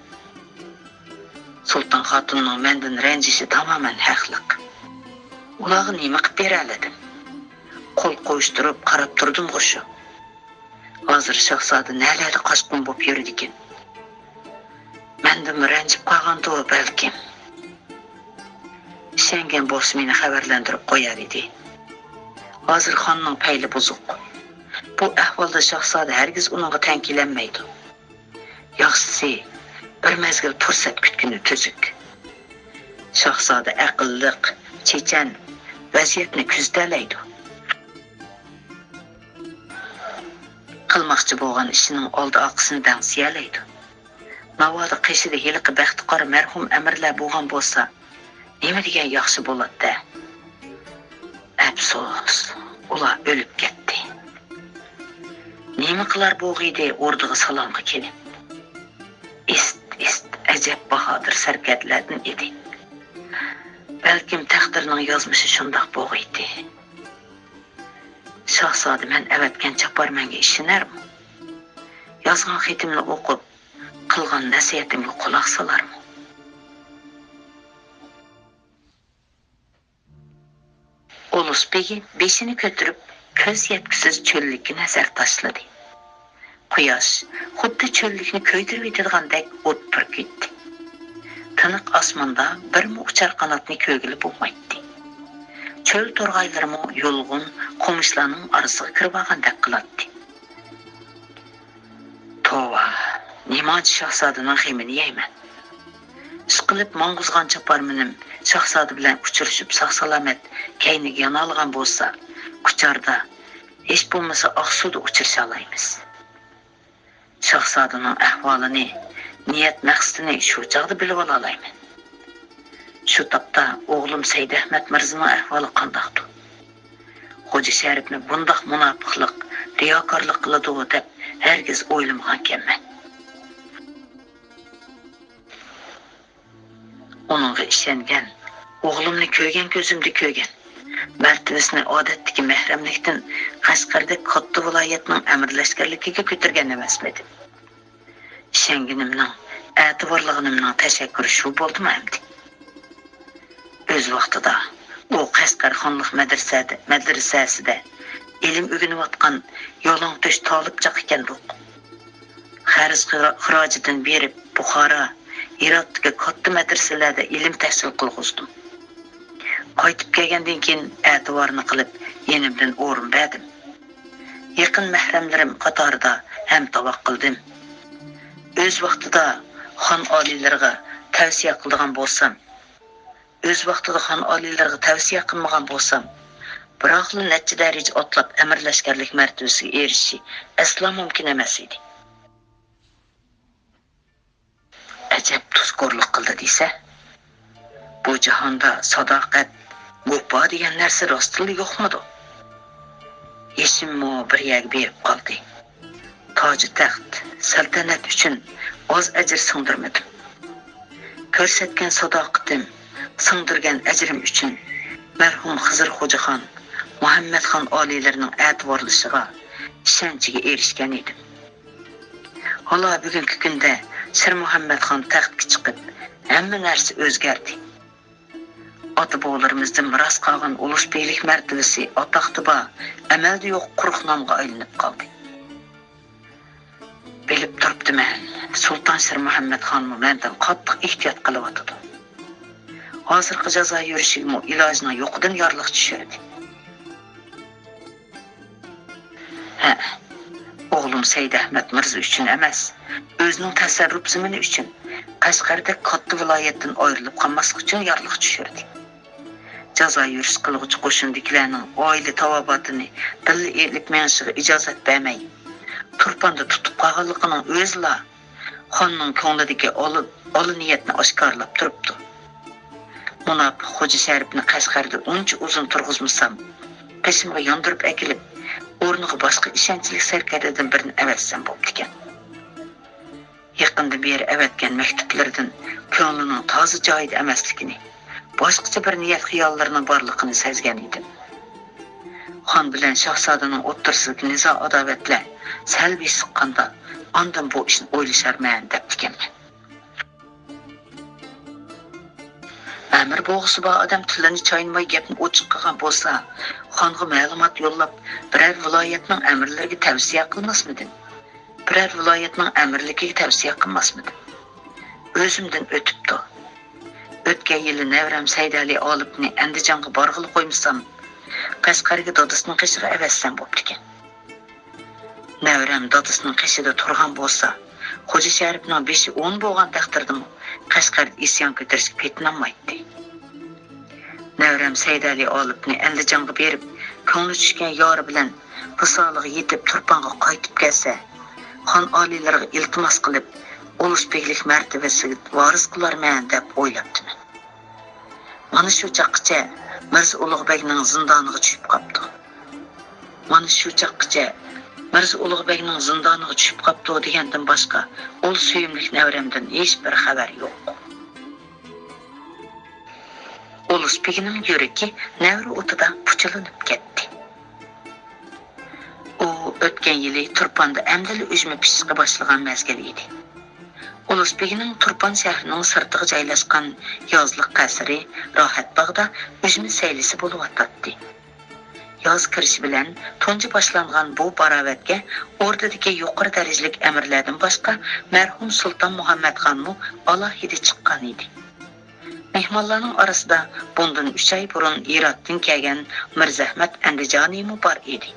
سۇلتان خاتۇننىڭ مەندىن رەنجىشى تامامەن ھەقلىق. ئۇلارغا نېمە قىلىپ بېرەلىدىم؟ قول قويۇشتۇرۇپ قاراپ تۇردۇمغۇ شۇ. ھازىر شاھزادە نەلەردە قاچقۇن بوپ يۈرىدىكىن؟ مەندىنمۇ رەنجىپ قالغاندۇ بەلكىم؟ ئىشەنگەن بولسا مېنى خەۋەرلەندۈرۈپ قويار ئىدى. ھازىر خاننىڭ پەيلى بۇزۇق. بۇ ئەھۋالدا شاھزادە ھەرگىز ئۇنىڭغا تەڭ كېلەلمەيدۇ. ياخشىسى، بىر مەزگىل پۇرسەت كۈتكىنى تۈزۈك. شاھزادە ئەقىللىق، چېچەن، ۋەزىيەتنى كۆزىتەلەيدۇ. قىلماقچى بولغان ئىشىنىڭ ئالدى ئارقىسىنى دەڭسىيەلەيدۇ. ناۋادا قېشىدا ھېلىقى بەختى قارا مەرھۇم ئەمىرلەر بولغان بولسا، نېمە دېگەن ياخشى بولاتتى. ئەپسۇس، ئۇلار ئۆلۈپ كەتتى. نېمە قىلار بوغىيدى ئوردىغا سالامغا كېلىپ؟ ئىست، ئىست، ئەجەب باھادىر سەركەردىلەردىن ئىدى. بەلكىم تەقدىرنىڭ يازمىشى شۇنداق بوغىيدى. شاھزادە مەن ئەۋەتكەن چاپارمەنگە ئىشىنەرمۇ؟ يازغان خېتىمنى ئوقۇپ، قىلغان نەسىھەتىمگە قۇلاق سالارمۇ؟ ئۇلۇس بېگى بېشىنى كۆتۈرۈپ، كۆز يەتكۈسىز چۆللۈككە نەزەر تاشلىدى. قۇياش خۇددى چۆللۈكنى كۆيدۈرۈۋېتىدىغاندەك ئوت پۈركۈيتتى. تىنىق ئاسماندا بىرمۇ ئۇچار قاناتنى كۆرگىلى بولمايتتى. چۆل تورغايلىرىمۇ يۇلغۇن قومۇشلارنىڭ ئارىسىغا كىرىۋالغاندەك قىلاتتى. توۋا، نېمانچە شاھزادىنىڭ غېمىنى يەيمەن. ئىشقىلىپ ماڭغۇزغان چاپارمىنىم شاھزادە بىلەن ئۇچرىشىپ ساق-سالامەت كەينىگە يانالىغان بولسا، كۇچاردا، ھېچ بولمىسا ئاقسۇدا ئۇچرىشالايمىز. شاھزادىنىڭ ئەھۋالىنى، نىيەت مەقسىتىنى شۇ چاغدا بىلىۋالالايمەن. شۇ تاپتا ئوغلۇم سەيدەھمەت مىرزىنىڭ ئەھۋالى قانداقتۇ؟ خوجا شەرىپنى بۇنداق مۇناپىقلىق، رىياكارلىق قىلىدۇ دەپ ھەرگىز ئويلىمىغانىكەنمەن. ئۇنىڭغا ئىشەنگەن، ئوغلۇمنى كۆرگەن كۆزۈمدە كۆرگەن، مەرتىۋىسىنى ئادەتتىكى مەھرەملىكتىن قەشقەردەك كاتتا ۋىلايەتنىڭ ئەمىر لەشكەرلىكىگە كۆتۈرگەن ئەمەسمىدىم؟ ئىشەنگىنىمنىڭ، ئەتىۋارلىغىنىمنىڭ تەشەككۈرى شۇ بولدىمۇ ئەمدى؟ ئۆز ۋاقتىدا ئۇ قەشقەر خانلىق مەدرىسەدە، مەدرىسەسىدە ئىلىم ئۆگىنىۋاتقان يالىڭتۆش تالىپ چاق ئىكەندۇق. خەرج خىرا-، خىراجىدىن بېرىپ بۇخارا، ھىراتتىكى كاتتا مەدرىسەلەردە ئىلىم تەھسىل قىلغۇزدۇم. قايتىپ كەلگەندىن كېيىن ئەتىۋارنى قىلىپ يېنىمدىن ئورۇن بەردىم. يېقىن مەھرەملىرىم قاتارىدا ھەمتاۋاق قىلدىم. ئۆز ۋاقتىدا خان ئالىيلىرىغا تەۋسىيە قىلىدىغان بولسام، ئۆز ۋاقتىدا خان ئالىيلىرىغا تەۋسىيە قىلمىغان بولسام، بىراقلا نەچچە دەرىجە ئاتلاپ ئەمىر لەشكەرلىك مەرتىۋىسىگە ئېرىشىشى ئەسلا مۇمكىن ئەمەس ئىدى. ئەجەب تۇزكورلۇق قىلدى دېسە، بۇ جاھاندا ساداقەت، ۋاپا دېگەن نەرسە راستتىنلا يوقمىدۇ؟ يېشىممۇ بىر يەرگە بېرىپ قالدى. تاجى تەخت، سەلتەنەت ئۈچۈن ئاز ئەجىر سىڭدۈرمىدىم. كۆرسەتكەن ساداقىتىم، سىڭدۈرگەن ئەجرىم ئۈچۈن مەرھۇم خىزىر خوجىخان، مۇھەممەتخان ئالىيلىرىنىڭ ئەتىۋارلىشىغا، ئىشەنچىگە ئېرىشكەن ئىدىم. ھالا بۈگۈنكى كۈندە شىرمۇھەممەتخان تەختكە چىقىپ، ھەممە نەرسە ئۆزگەردى. ئاتا-بوۋىلىرىمىزدىن مىراس قالغان ئۇلۇس بىگلىك مەرتىۋىسى ئاتاقتا بار، ئەمەلدە يوق قۇرۇق نامغا ئايلىنىپ قالدى. بىلىپ تۇرۇپتىمەن، سۇلتان شىرمۇھەممەتخانمۇ مەندىن قاتتىق ئېھتىيات قىلىۋاتىدۇ. ھازىرقى جازا يۈرۈشىگىمۇ ئىلاجىنىڭ يوقىدىن يارلىق چۈشۈردى. ھە، ئوغلۇم سەيدەھمەت مىرزا ئۈچۈن ئەمەس، ئۆزىنىڭ تەسەررۇپ زېمىنى ئۈچۈن، قەشقەردەك كاتتا ۋىلايەتتىن ئايرىلىپ قالماسلىق ئۈچۈن يارلىق چۈشۈردى. جازا يۈرۈش قىلغۇچى قوشۇندىكىلەرنىڭ ئائىلە تاۋابىئاتىنى بىللە ئېلىپ مېڭىشىغا ئىجازەت بەرمەي، تۇرپاندا تۇتۇپ قالغانلىقىنىڭ ئۆزىلا خاننىڭ كۆڭلىدىكى ئالا، ئالا نىيەتنى ئاشكارىلاپ تۇرۇپتۇ. مۇناپىق خوجا شەرىپنى قەشقەردە ئۇنچە ئۇزۇن تۇرغۇزمىسام، قېشىمغا ياندۇرۇپ ئەكېلىپ، ئورنىغا باشقا ئىشەنچلىك سەركەردىدىن بىرنى ئەۋەتسەم بوپتىكەن. يېقىندىن بېرى ئەۋەتكەن مەكتۇپلىرىدىن كۆڭلىنىڭ تازا جايىدا ئەمەسلىكىنى، باشقىچە بىر نىيەت-خىياللىرىنىڭ بارلىقىنى سەزگەن ئىدىم. خان بىلەن شاھزادىنىڭ ئوتتۇرىسىدىكى نىزا-ئاداۋەتلەر سەل بېسىققاندا، ئاندىن بۇ ئىشنى ئويلىشارمەن دەپتىكەنمەن. ئەمىر بولغۇسى بار ئادەم تىلىنى چاينىماي گەپنى ئوچۇق قىلغان بولسا، خانغا مەلۇمات يوللاپ، بىرەر ۋىلايەتنىڭ ئەمىرلىرىگە تەۋسىيە قىلماسمىدىم؟ بىرەر ۋىلايەتنىڭ ئەمىرلىكىگە تەۋسىيە قىلماسمىدىم؟ ئۆزۈمدىن ئۆتۈپتۇ. ئۆتكەن يىلى نەۋرەم سەيدەلى ئالىپنى ئەندىجانغا بارغىلى قويمىسام، قەشقەرگە دادىسىنىڭ قېشىغا ئەۋەتسەم بوپتىكەن. نەۋرەم دادىسىنىڭ قېشىدا تۇرغان بولسا، خوجا شەرىپنىڭ بېشى ئون بولغان تەقدىردىمۇ قەشقەردە ئىسيان كۆتۈرۈشكە پېتىنالمايتتى. نەۋرەم سەيدەلى ئالىپنى ئەندىجانغا بېرىپ، كۆڭلى چۈشكەن يارى بىلەن ۋىسالىغا يېتىپ تۇرپانغا قايتىپ كەلسە، خان ئالىيلىرىغا ئىلتىماس قىلىپ، ئۇلۇس بېگلىك مەرتىۋىسىگە ۋارىس قىلارمەن دەپ ئويلاپتىمەن. مانا شۇ چاغقىچە مىرزا ئۇلۇغ بەگنىڭ زىندانىغا چۈشۈپ قاپتۇ. مانا شۇ چاغقىچە مىرزا ئۇلۇغ بەگنىڭ زىندانىغا چۈشۈپ قاپتۇ دېگەندىن باشقا، ئۇل سۆيۈملۈك نەۋرەمدىن ھېچبىر خەۋەر يوق. ئۇلۇس بېگىنىڭ يۈرىكى نەۋرە ئوتىدا پۇچىلىنىپ كەتتى. ئۇ ئۆتكەن يىلى تۇرپاندا ئەمدىلا ئۈجمە پىشىشقا باشلىغان مەزگىل ئىدى. ئۇلۇس بېگىنىڭ تۇرپان شەھىرىنىڭ سىرتىغا جايلاشقان يازلىق قەسرى راھەت باغدا ئۈجمە سەيلىسى بولۇۋاتاتتى. ياز كىرىشى بىلەن تۇنجى باشلانغان بۇ باراۋەتكە ئوردىدىكى يۇقىرى دەرىجىلىك ئەمىرلەردىن باشقا، مەرھۇم سۇلتان مۇھەممەتخانمۇ ئالاھىدە چىققان ئىدى. مېھمانلارنىڭ ئارىسىدا بۇندىن ئۈچ ئاي بۇرۇن ھىراتتىن كەلگەن مىرزەھمەت ئەندىجانىمۇ بار ئىدى.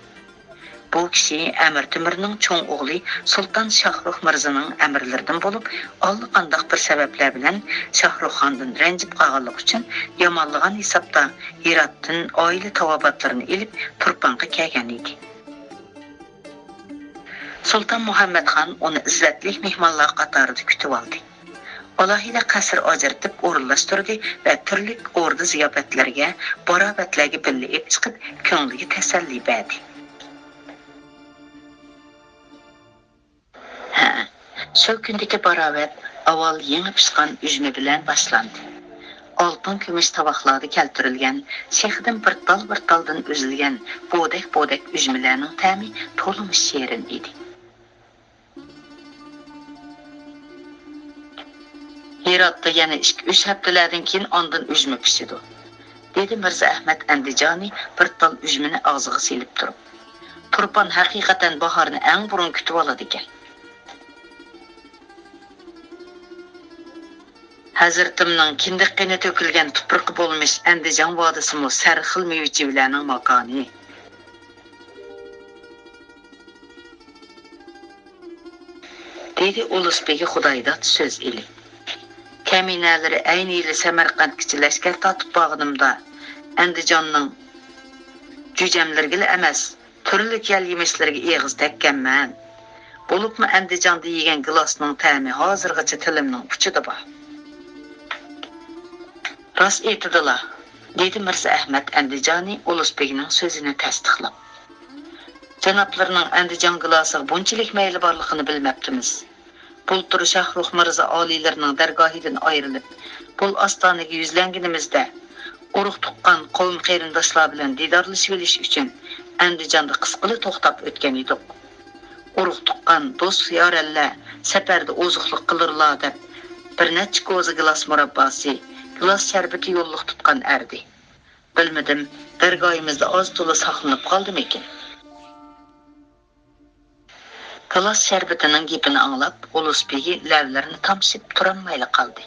بۇ كىشى ئەمىر تۆمۈرنىڭ چوڭ ئوغلى سۇلتان شاھرۇخ مىرزىنىڭ ئەمىرلىرىدىن بولۇپ، ئاللىقانداق بىر سەۋەبلەر بىلەن شاھرۇخ خاندىن رەنجىپ قالغانلىقى ئۈچۈن، يامانلىغان ھېسابتا ھىراتتىن ئائىلە تاۋابىئاتلىرىنى ئېلىپ، تۇرپانغا كەلگەن ئىدى. سۇلتان مۇھەممەتخان ئۇنى ئىززەتلىك مېھمانلار قاتارىدا كۈتۈۋالدى. ئالاھىدە قەسىر ئاجرىتىپ ئورۇنلاشتۇردى ۋە تۈرلۈك ئوردا زىياپەتلەرگە، باراۋەتلەرگە بىللە ئېلىپ چىقىپ، كۆڭلىگە تەسەللى بەردى. ھە، شۇ كۈندىكى باراۋەت ئاۋۋال يېڭى پىشقان ئۈجمە بىلەن باشلاندى. ئالتۇن كۈمۈش تاۋاقلاردا كەلتۈرۈلگەن، شېخىدىن بىر تال بىر تالدىن ئۈزۈلگەن بودەك-بودەك ئۈجمىلەرنىڭ تەمى تولىمۇ شېرىن ئىدى. ھىراتتا يەنە ئىككى، ئۈچ ھەپتىلەردىن كېيىن ئاندىن ئۈجمە پىشىدۇ، دېدى مىرزا ئەھمەت ئەندىجانى بىر تال ئۈجمىنى ئاغزىغا سېلىپ تۇرۇپ. تۇرپان ھەقىقەتەن باھارنى ئەڭ بۇرۇن كۈتۈۋالىدىكەن. ھەزرىتىمنىڭ كىندىك قېنى تۆكۈلگەن تۇپرىقى بولمىش ئەندىجان ۋادىسىمۇ سەرخىل مېۋە-چېۋىلەرنىڭ ماكانى. دېدى ئۇلۇس بېگى خۇدايداد سۆز ئېلىپ. كەمىنەلىرى ئەينى يىلى سەمەرقەنتكىچە لەشكەر تارتىپ بارغىنىمدا، ئەندىجاننىڭ جۈجەملىرىگىلا ئەمەس، تۈرلۈك يەل يېمىشلىرىگە ئېغىز تەگكەنمەن. بولۇپمۇ ئەندىجاندا يېگەن گىلاسنىڭ تەمى ھازىرغىچە تىلىمنىڭ ئۇچىدا بار. راست ئېيتىدىلا، دېدى مىرزا ئەھمەت ئەندىجانى ئۇلۇس بېگنىڭ سۆزىنى تەستىقلاپ. جانابلىرىنىڭ ئەندىجان گىلاسىغا بۇنچىلىك مەيلى بارلىقىنى بىلمەپتىمىز. بۇلتۇر شاھرۇخ مىرزا ئالىيلىرىنىڭ دەرگاھىدىن ئايرىلىپ، بۇ ئاستانىگە يۈزلەنگىنىمىزدە، ئۇرۇق-تۇغقان، قوۋم-قېرىنداشلار بىلەن دىدارلىشىۋېلىش ئۈچۈن ئەندىجاندا قىسقىلا توختاپ ئۆتكەن ئىدۇق. ئۇرۇق-تۇغقان، دوست-يارەنلەر سەپەردە ئوزۇقلۇق قىلۇرلا دەپ، بىر نەچچە كوزا گىلاس مۇرابباسى، گىلاس شەربىتى يوللۇق تۇتقان ئەردى. بىلمىدىم، دەرگاھىمىزدا ئاز-تولا ساقلىنىپ قالدىمىكىن؟ گىلاس شەربىتىنىڭ گېپىنى ئاڭلاپ، ئۇلۇس بېگى لەۋلىرىنى تامشىپ تۇرالمايلا قالدى.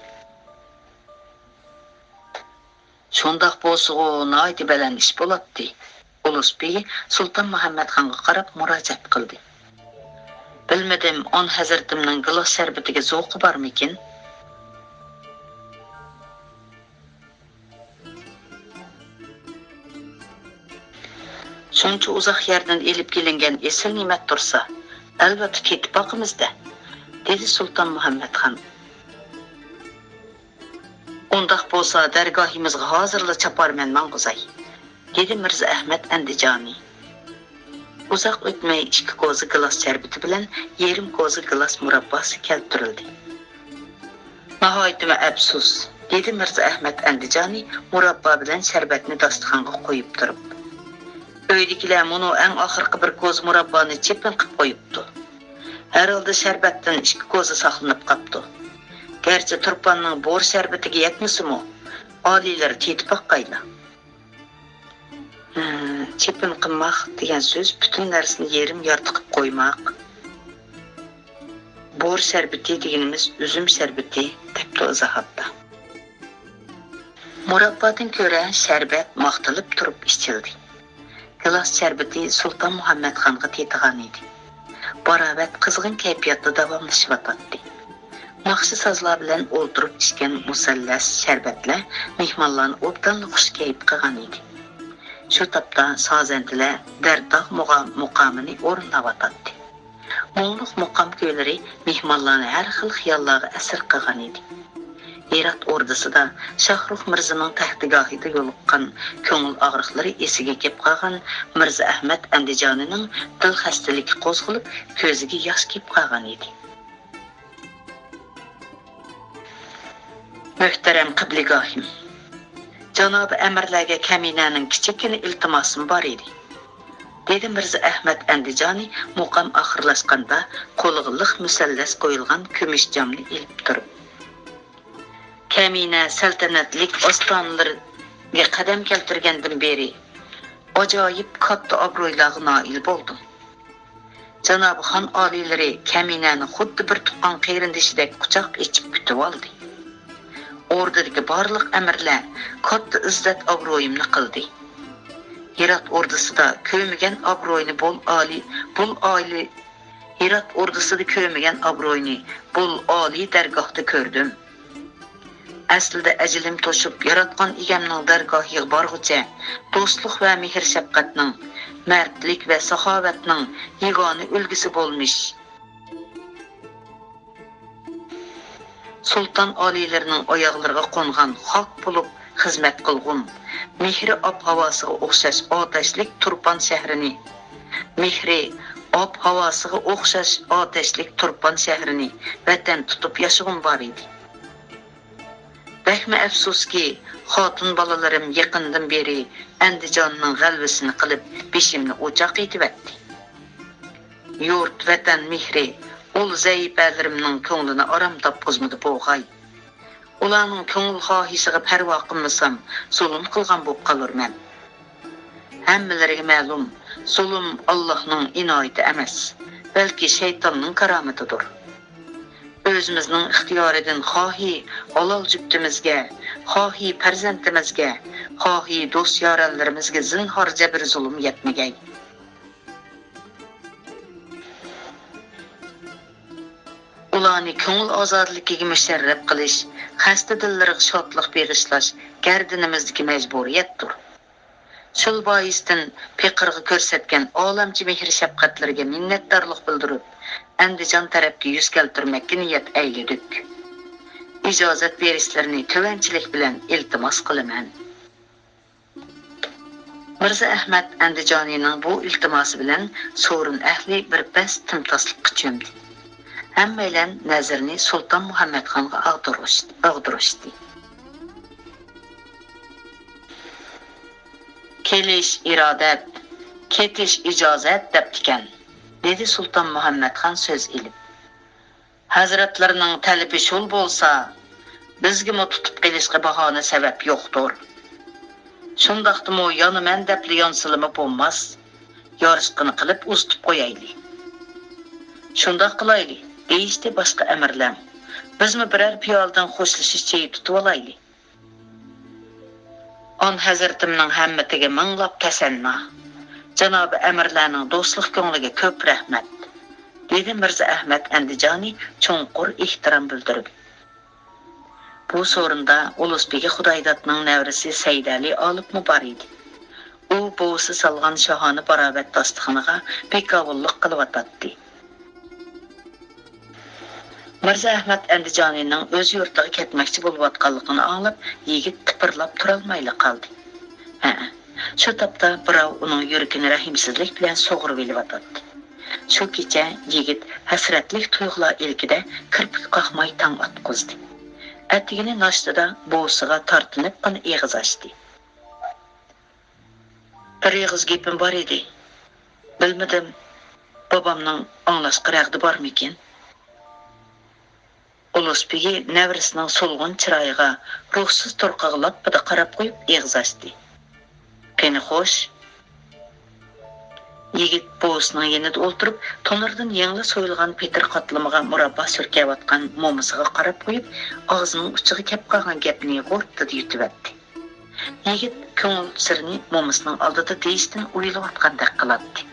شۇنداق بولسىغۇ، ناھايىتى بەلەن ئىش بولاتتى. ئۇلۇس بېگى سۇلتان مۇھەممەتخانغا قاراپ مۇراجىئەت قىلدى. بىلمىدىم، ئان ھەزرىتىمنىڭ گىلاس شەربىتىگە زوقى بارمىكىن؟ شۇنچە ئۇزاق يەردىن ئېلىپ كېلىنگەن ئېسىل نېمەت تۇرسا، ئەلۋەتتە تېتىپ باقىمىز-دە، دېدى سۇلتان مۇھەممەتخان. ئۇنداق بولسا، دەرگاھىمىزغا ھازىرلا چاپارمەن ماڭغۇزاي، دېدى مىرزا ئەھمەت ئەندىجانى. ئۇزاق ئۆتمەي ئىككى كوزا گىلاس شەربىتى بىلەن يېرىم كوزا گىلاس مۇرابباسى كەلتۈرۈلدى. ناھايىتىمۇ ئەپسۇس، دېدى مىرزا ئەھمەت ئەندىجانى مۇراببا بىلەن شەربەتنى داستىخانغا قويۇپ تۇرۇپ. ئۆيدىكىلەر مۇنۇ ئەڭ ئاخىرقى بىر كوزا مۇراببانى چېپىن قىپ قويۇپتۇ. ھەرھالدا شەربەتتىن ئىككى كوزا ساقلىنىپ قاپتۇ. گەرچە تۇرپاننىڭ بور شەربىتىگە يەتمىسىمۇ، ئالىيلىرى تېتىپ باققايلا. ھە، چېپىن قىلماق دېگەن سۆز پۈتۈن نەرسىنى يېرىم يارتى قىپ قويماق. بور شەربىتى دېگىنىمىز ئۈزۈم شەربىتى، دەپتۇ ئىزاھاتتا. مۇراببادىن كۆرە شەربەت ماختىلىپ تۇرۇپ ئىچىلدى. گىلاس شەربىتى سۇلتان مۇھەممەتخانغا تېتىغان ئىدى. باراۋەت قىزغىن كەيپىياتتا داۋاملىشىۋاتاتتى. ناخشا-سازلار بىلەن ئولتۇرۇپ ئىچكەن مۇسەللەس شەربەتلەر مېھمانلارنى ئوبدانلا خۇش كەيپ قىلغان ئىدى. شۇ تاپتا سازەندىلەر دەرداغ مۇغا-، مۇقامىنى ئورۇنلاۋاتاتتى. مۇڭلۇق مۇقام كۈيلىرى مېھمانلارنى ھەر خىل خىياللارغا ئەسىر قىلغان ئىدى. ھىرات ئوردىسىدا شاھرۇخ مىرزىنىڭ تەختىگاھىدا يولۇققان كۆڭۈل ئاغرىقلىرى ئېسىگە كېلىپ قالغان مىرزا ئەھمەت ئەندىجانىنىڭ دىل خەستىلىكى قوزغىلىپ، كۆزىگە ياش كېلىپ قالغان ئىدى. مۆھتەرەم قىبلىگاھىم، جانابىي ئەمىرلەرگە كەمىنەنىڭ كىچىككىنە ئىلتىماسىم بار ئىدى، دېدى مىرزا ئەھمەت ئەندىجانى مۇقام ئاخىرلاشقاندا قولىغا لىق مۇسەللەس قويۇلغان كۈمۈش جامنى ئېلىپ تۇرۇپ. كەمىنە سەلتەنەتلىك ئاستانىلىرىگە قەدەم كەلتۈرگەندىن بېرى، ئاجايىپ كاتتا ئابرويلارغا نائىل بولدۇم. جانابىي خان ئالىيلىرى كەمىنەنى خۇددى بىر تۇغقان قېرىندىشىدەك قۇچاق ئېچىپ كۈتۈۋالدى. ئوردىدىكى بارلىق ئەمىرلەر كاتتا ئىززەت-ئابرويۇمنى قىلدى. ھىرات ئوردىسىدا كۆرمىگەن ئابروينى بول ئالىي، بول ئالىي، ھىرات ئوردىسىدا كۆرمىگەن ئابروينى بول ئالىي دەرگاھتا كۆردۈم. ئەسلىدە ئەجىلىم توشۇپ، ياراتقان ئىگەمنىڭ دەرگاھىغا بارغۇچە، دوستلۇق ۋە مېھىر-شەپقەتنىڭ، مەردلىك ۋە ساخاۋەتنىڭ يېگانە ئۈلگىسى بولمىش سۇلتان ئالىيلىرىنىڭ ئاياغلىرىغا قونغان خاك بولۇپ خىزمەت قىلغۇم، مېھرى ئاپ-ھاۋاسىغا ئوخشاش ئاتەشلىك تۇرپان شەھىرىنى، مېھرى ئاپ-ھاۋاسىغا ئوخشاش ئاتەشلىك تۇرپان شەھىرىنى ۋەتەن تۇتۇپ ياشىغۇم بار ئىدى. بەكمۇ ئەپسۇسكى، خاتۇن بالىلىرىم يېقىندىن بېرى ئەندىجاننىڭ غەلۋىسىنى قىلىپ، بېشىمنى ئوچاق ئېتىۋەتتى. يۇرت، ۋەتەن مېھرى ئۇل زەئىپەلىرىمنىڭ كۆڭلىنى ئارام تاپقۇزمىدى بوغاي. ئۇلارنىڭ كۆڭۈل خاھىشىغا پەرۋا قىلمىسام، زۇلۇم قىلغان بولۇپ قالۇرمەن. ھەممىلىرىگە مەلۇم، زۇلۇم ئاللاھنىڭ ئىنايىتى ئەمەس، بەلكى شەيتاننىڭ كارامىتىدۇر. ئۆزىمىزنىڭ ئىختىيارىدىن خاھى ھالال جۈپتىمىزگە، خاھى پەرزەنتىمىزگە، خاھى دوست-يارەنلىرىمىزگە زىنھار جەبىر-زۇلۇم يەتمىگەي. ئۇلارنى كۆڭۈل ئازادىلىكىگە مۇشەررەپ قىلىش، خەستە دىللىرىغا شادلىق بېغىشلاش گەردىنىمىزدىكى مەجبۇرىيەتتۇر. شۇ بايىستىن پېقىرغا كۆرسەتكەن ئالەمچە مېھىر-شەپقەتلىرىگە مىننەتدارلىق بىلدۈرۈپ، ئەندىجان تەرەپكە يۈز كەلتۈرمەككە نىيەت ئەيلىدۇق. ئىجازەت بېرىشلىرىنى تۆۋەنچىلىك بىلەن ئىلتىماس قىلىمەن. مىرزا ئەھمەد ئەندىجانىنىڭ بۇ ئىلتىماسى بىلەن سورۇن ئەھلى بىر پەس تىمتاسلىققا چۆمدى. ھەممەيلەن نەزىرىنى سۇلتان مۇھەممەدخانغا ئاغدۇرۇش-، ئاغدۇرۇشتى. «كېلىش ئىرادەت، كېتىش ئىجازەت» دەپتىكەن، دېدى سۇلتان مۇھەممەدخان سۆز ئېلىپ. ھەزرەتلىرىنىڭ تەلىپى شۇل بولسا، بىزگىمۇ تۇتۇپ قېلىشقا باھانە سەۋەب يوقتۇر. شۇنداقتىمۇ يانىمەن دەپلا يانسىلىمۇ بولماس. يارىشقىنى قىلىپ ئۇزىتىپ قويايلى. شۇنداق قىلايلى، دېيىشتى باشقا ئەمىرلەر. بىزمۇ بىرەر پىيالىدىن خوشلىشىش چېيى تۇتۇۋالايلى. ئان ھەزرىتىمنىڭ ھەممىتىگە مىڭلاپ تەسەننا. جانابىي ئەمىرلەرنىڭ دوستلۇق كۆڭلىگە كۆپ رەھمەت، دېدى مىرزا ئەھمەد ئەندىجانى چوڭقۇر ئېھتىرام بىلدۈرۈپ. بۇ سورۇندا ئۇلۇس بېگى خۇدايدادنىڭ نەۋرىسى سەيدەلى ئالىپمۇ بار ئىدى. ئۇ بوۋىسى سالغان شاھانە باراۋەت داستىخىنىغا بىكاۋۇللۇق قىلىۋاتاتتى. مىرزا ئەھمەد ئەندىجانىنىڭ ئۆز يۇرتىغا كەتمەكچى بولۇۋاتقانلىقىنى ئاڭلاپ، يىگىت تىپىرلاپ تۇرالمايلا قالدى. ھەئە، شۇ تاپتا بىراۋ ئۇنىڭ يۈرىكىنى رەھىمسىزلىك بىلەن سۇغۇرۇۋېلىۋاتاتتى. شۇ كېچە يىگىت ھەسرەتلىك تۇيغۇلار ئىلكىدە كىرپىك قاقماي تاڭ ئاتقۇزدى. ئەتىگىنى ناشتىدا بوۋىسىغا تارتىنىپقىنا ئېغىز ئاچتى. بىر ئېغىز گېپىم بار ئىدى. بىلمىدىم، بابامنىڭ ئاڭلاشقا رەغدى بارمىكىن؟ ئۇلۇس بېگى نەۋرىسىنىڭ سولغۇن چىرايىغا، روھسىز تۇرقىغا لاپپىدە قاراپ قويۇپ ئېغىز ئاچتى. قېنى خوش. يىگىت بوۋىسىنىڭ يېنىدا ئولتۇرۇپ، تونۇردىن يېڭىلا سويۇلغان پېتىر قاتلىمىغا مۇراببا سۈركەۋاتقان مومىسىغا قاراپ قويۇپ، ئاغزىنىڭ ئۇچىغا كەپ قالغان گەپنى غۇرتتىدە يۇتۇۋەتتى. يىگىت كۆڭۈل سىرىنى مومىسىنىڭ ئالدىدا دېيىشتىن ئويۇلۇۋاتقاندەك قىلاتتى.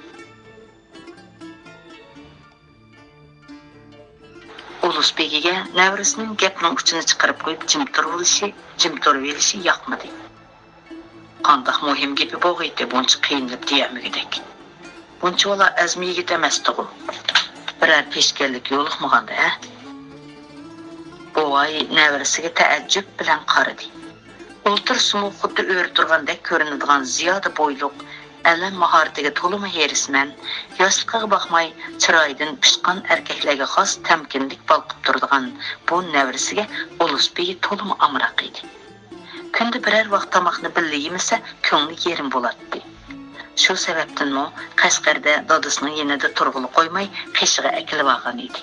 ئۇلۇس بېگىگە نەۋرىسىنىڭ گەپنىڭ ئۇچىنى چىقىرىپ قويۇپ جىم تۇرۇۋېلىشى، جىم تۇرۇۋېلىشى ياقمىدى. قانداق مۇھىم گېپى بوغىيتى بۇنچە قىينىلىپ دېيەلمىگۈدەك؟ بۇنچىۋالا ئەزمە يىگىت ئەمەستىغۇ. بىرەر پېشكەللىك يولۇقمىغاندا ھە؟ بوۋاي نەۋرىسىگە تەئەججۈپ بىلەن قارىدى. ئولتۇرسىمۇ خۇددى ئۆرە تۇرغاندەك كۆرۈنىدىغان زىيادە بويلۇق، ئەلەم ماھارىتىگە تولىمۇ ھېرىسمەن، ياشلىقىغا باقماي، چىرايىدىن پىشقان ئەركەكلەرگە خاس تەمكىنلىك بالقىپ تۇرىدىغان بۇ نەۋرىسىگە ئۇلۇس بېگى تولىمۇ ئامراق ئىدى. كۈندە بىرەر ۋاق تاماقنى بىللە يېمىسە، كۆڭلى يېرىم بولاتتى. شۇ سەۋەبتىنمۇ قەشقەردە دادىسىنىڭ يېنىدا تۇرغىلى قويماي، قېشىغا ئەكېلىۋالغان ئىدى.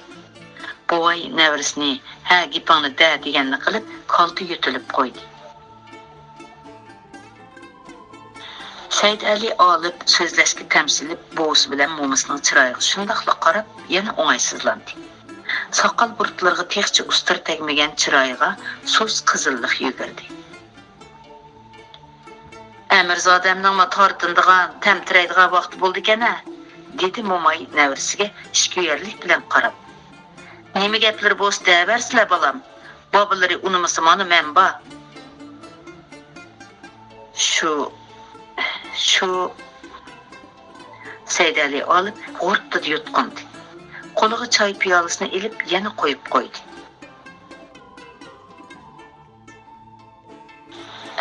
بوۋاي نەۋرىسىنى «ھە، گېپىڭنى دە» دېگەننى قىلىپ، كالتە يۆتىلىپ قويدى. سەيدئەلى ئالىپ سۆزلەشكە تەمشىلىپ، بوۋىسى بىلەن مومىسىنىڭ چىرايىغا شۇنداقلا قاراپ، يەنە ئوڭايسىزلاندى. ساقال-بۇرۇتلىرىغا تېخىچە ئۇستىرى تەگمىگەن چىرايىغا سۇس قىزىللىق يۈگۈردى. «ئەمىرزادەمنىڭمۇ تارتىنىدىغان، تەمتىرەيدىغان ۋاقتى بولدىكەن-ھە؟» دېدى موماي نەۋرىسىگە ئىچكۈيەنلىك بىلەن قاراپ. «نېمە گەپلىرى بولسا دەۋەرسىلە، بالام. بابىلىرى ئۇنىمىسا، مانا مەن بار.» «شۇ، شۇ...» سەيدەلى ئالىپ غۇرتتىدە يۇتقۇندى. قولىغا چاي پىيالىسىنى ئېلىپ، يەنە قويۇپ قويدى.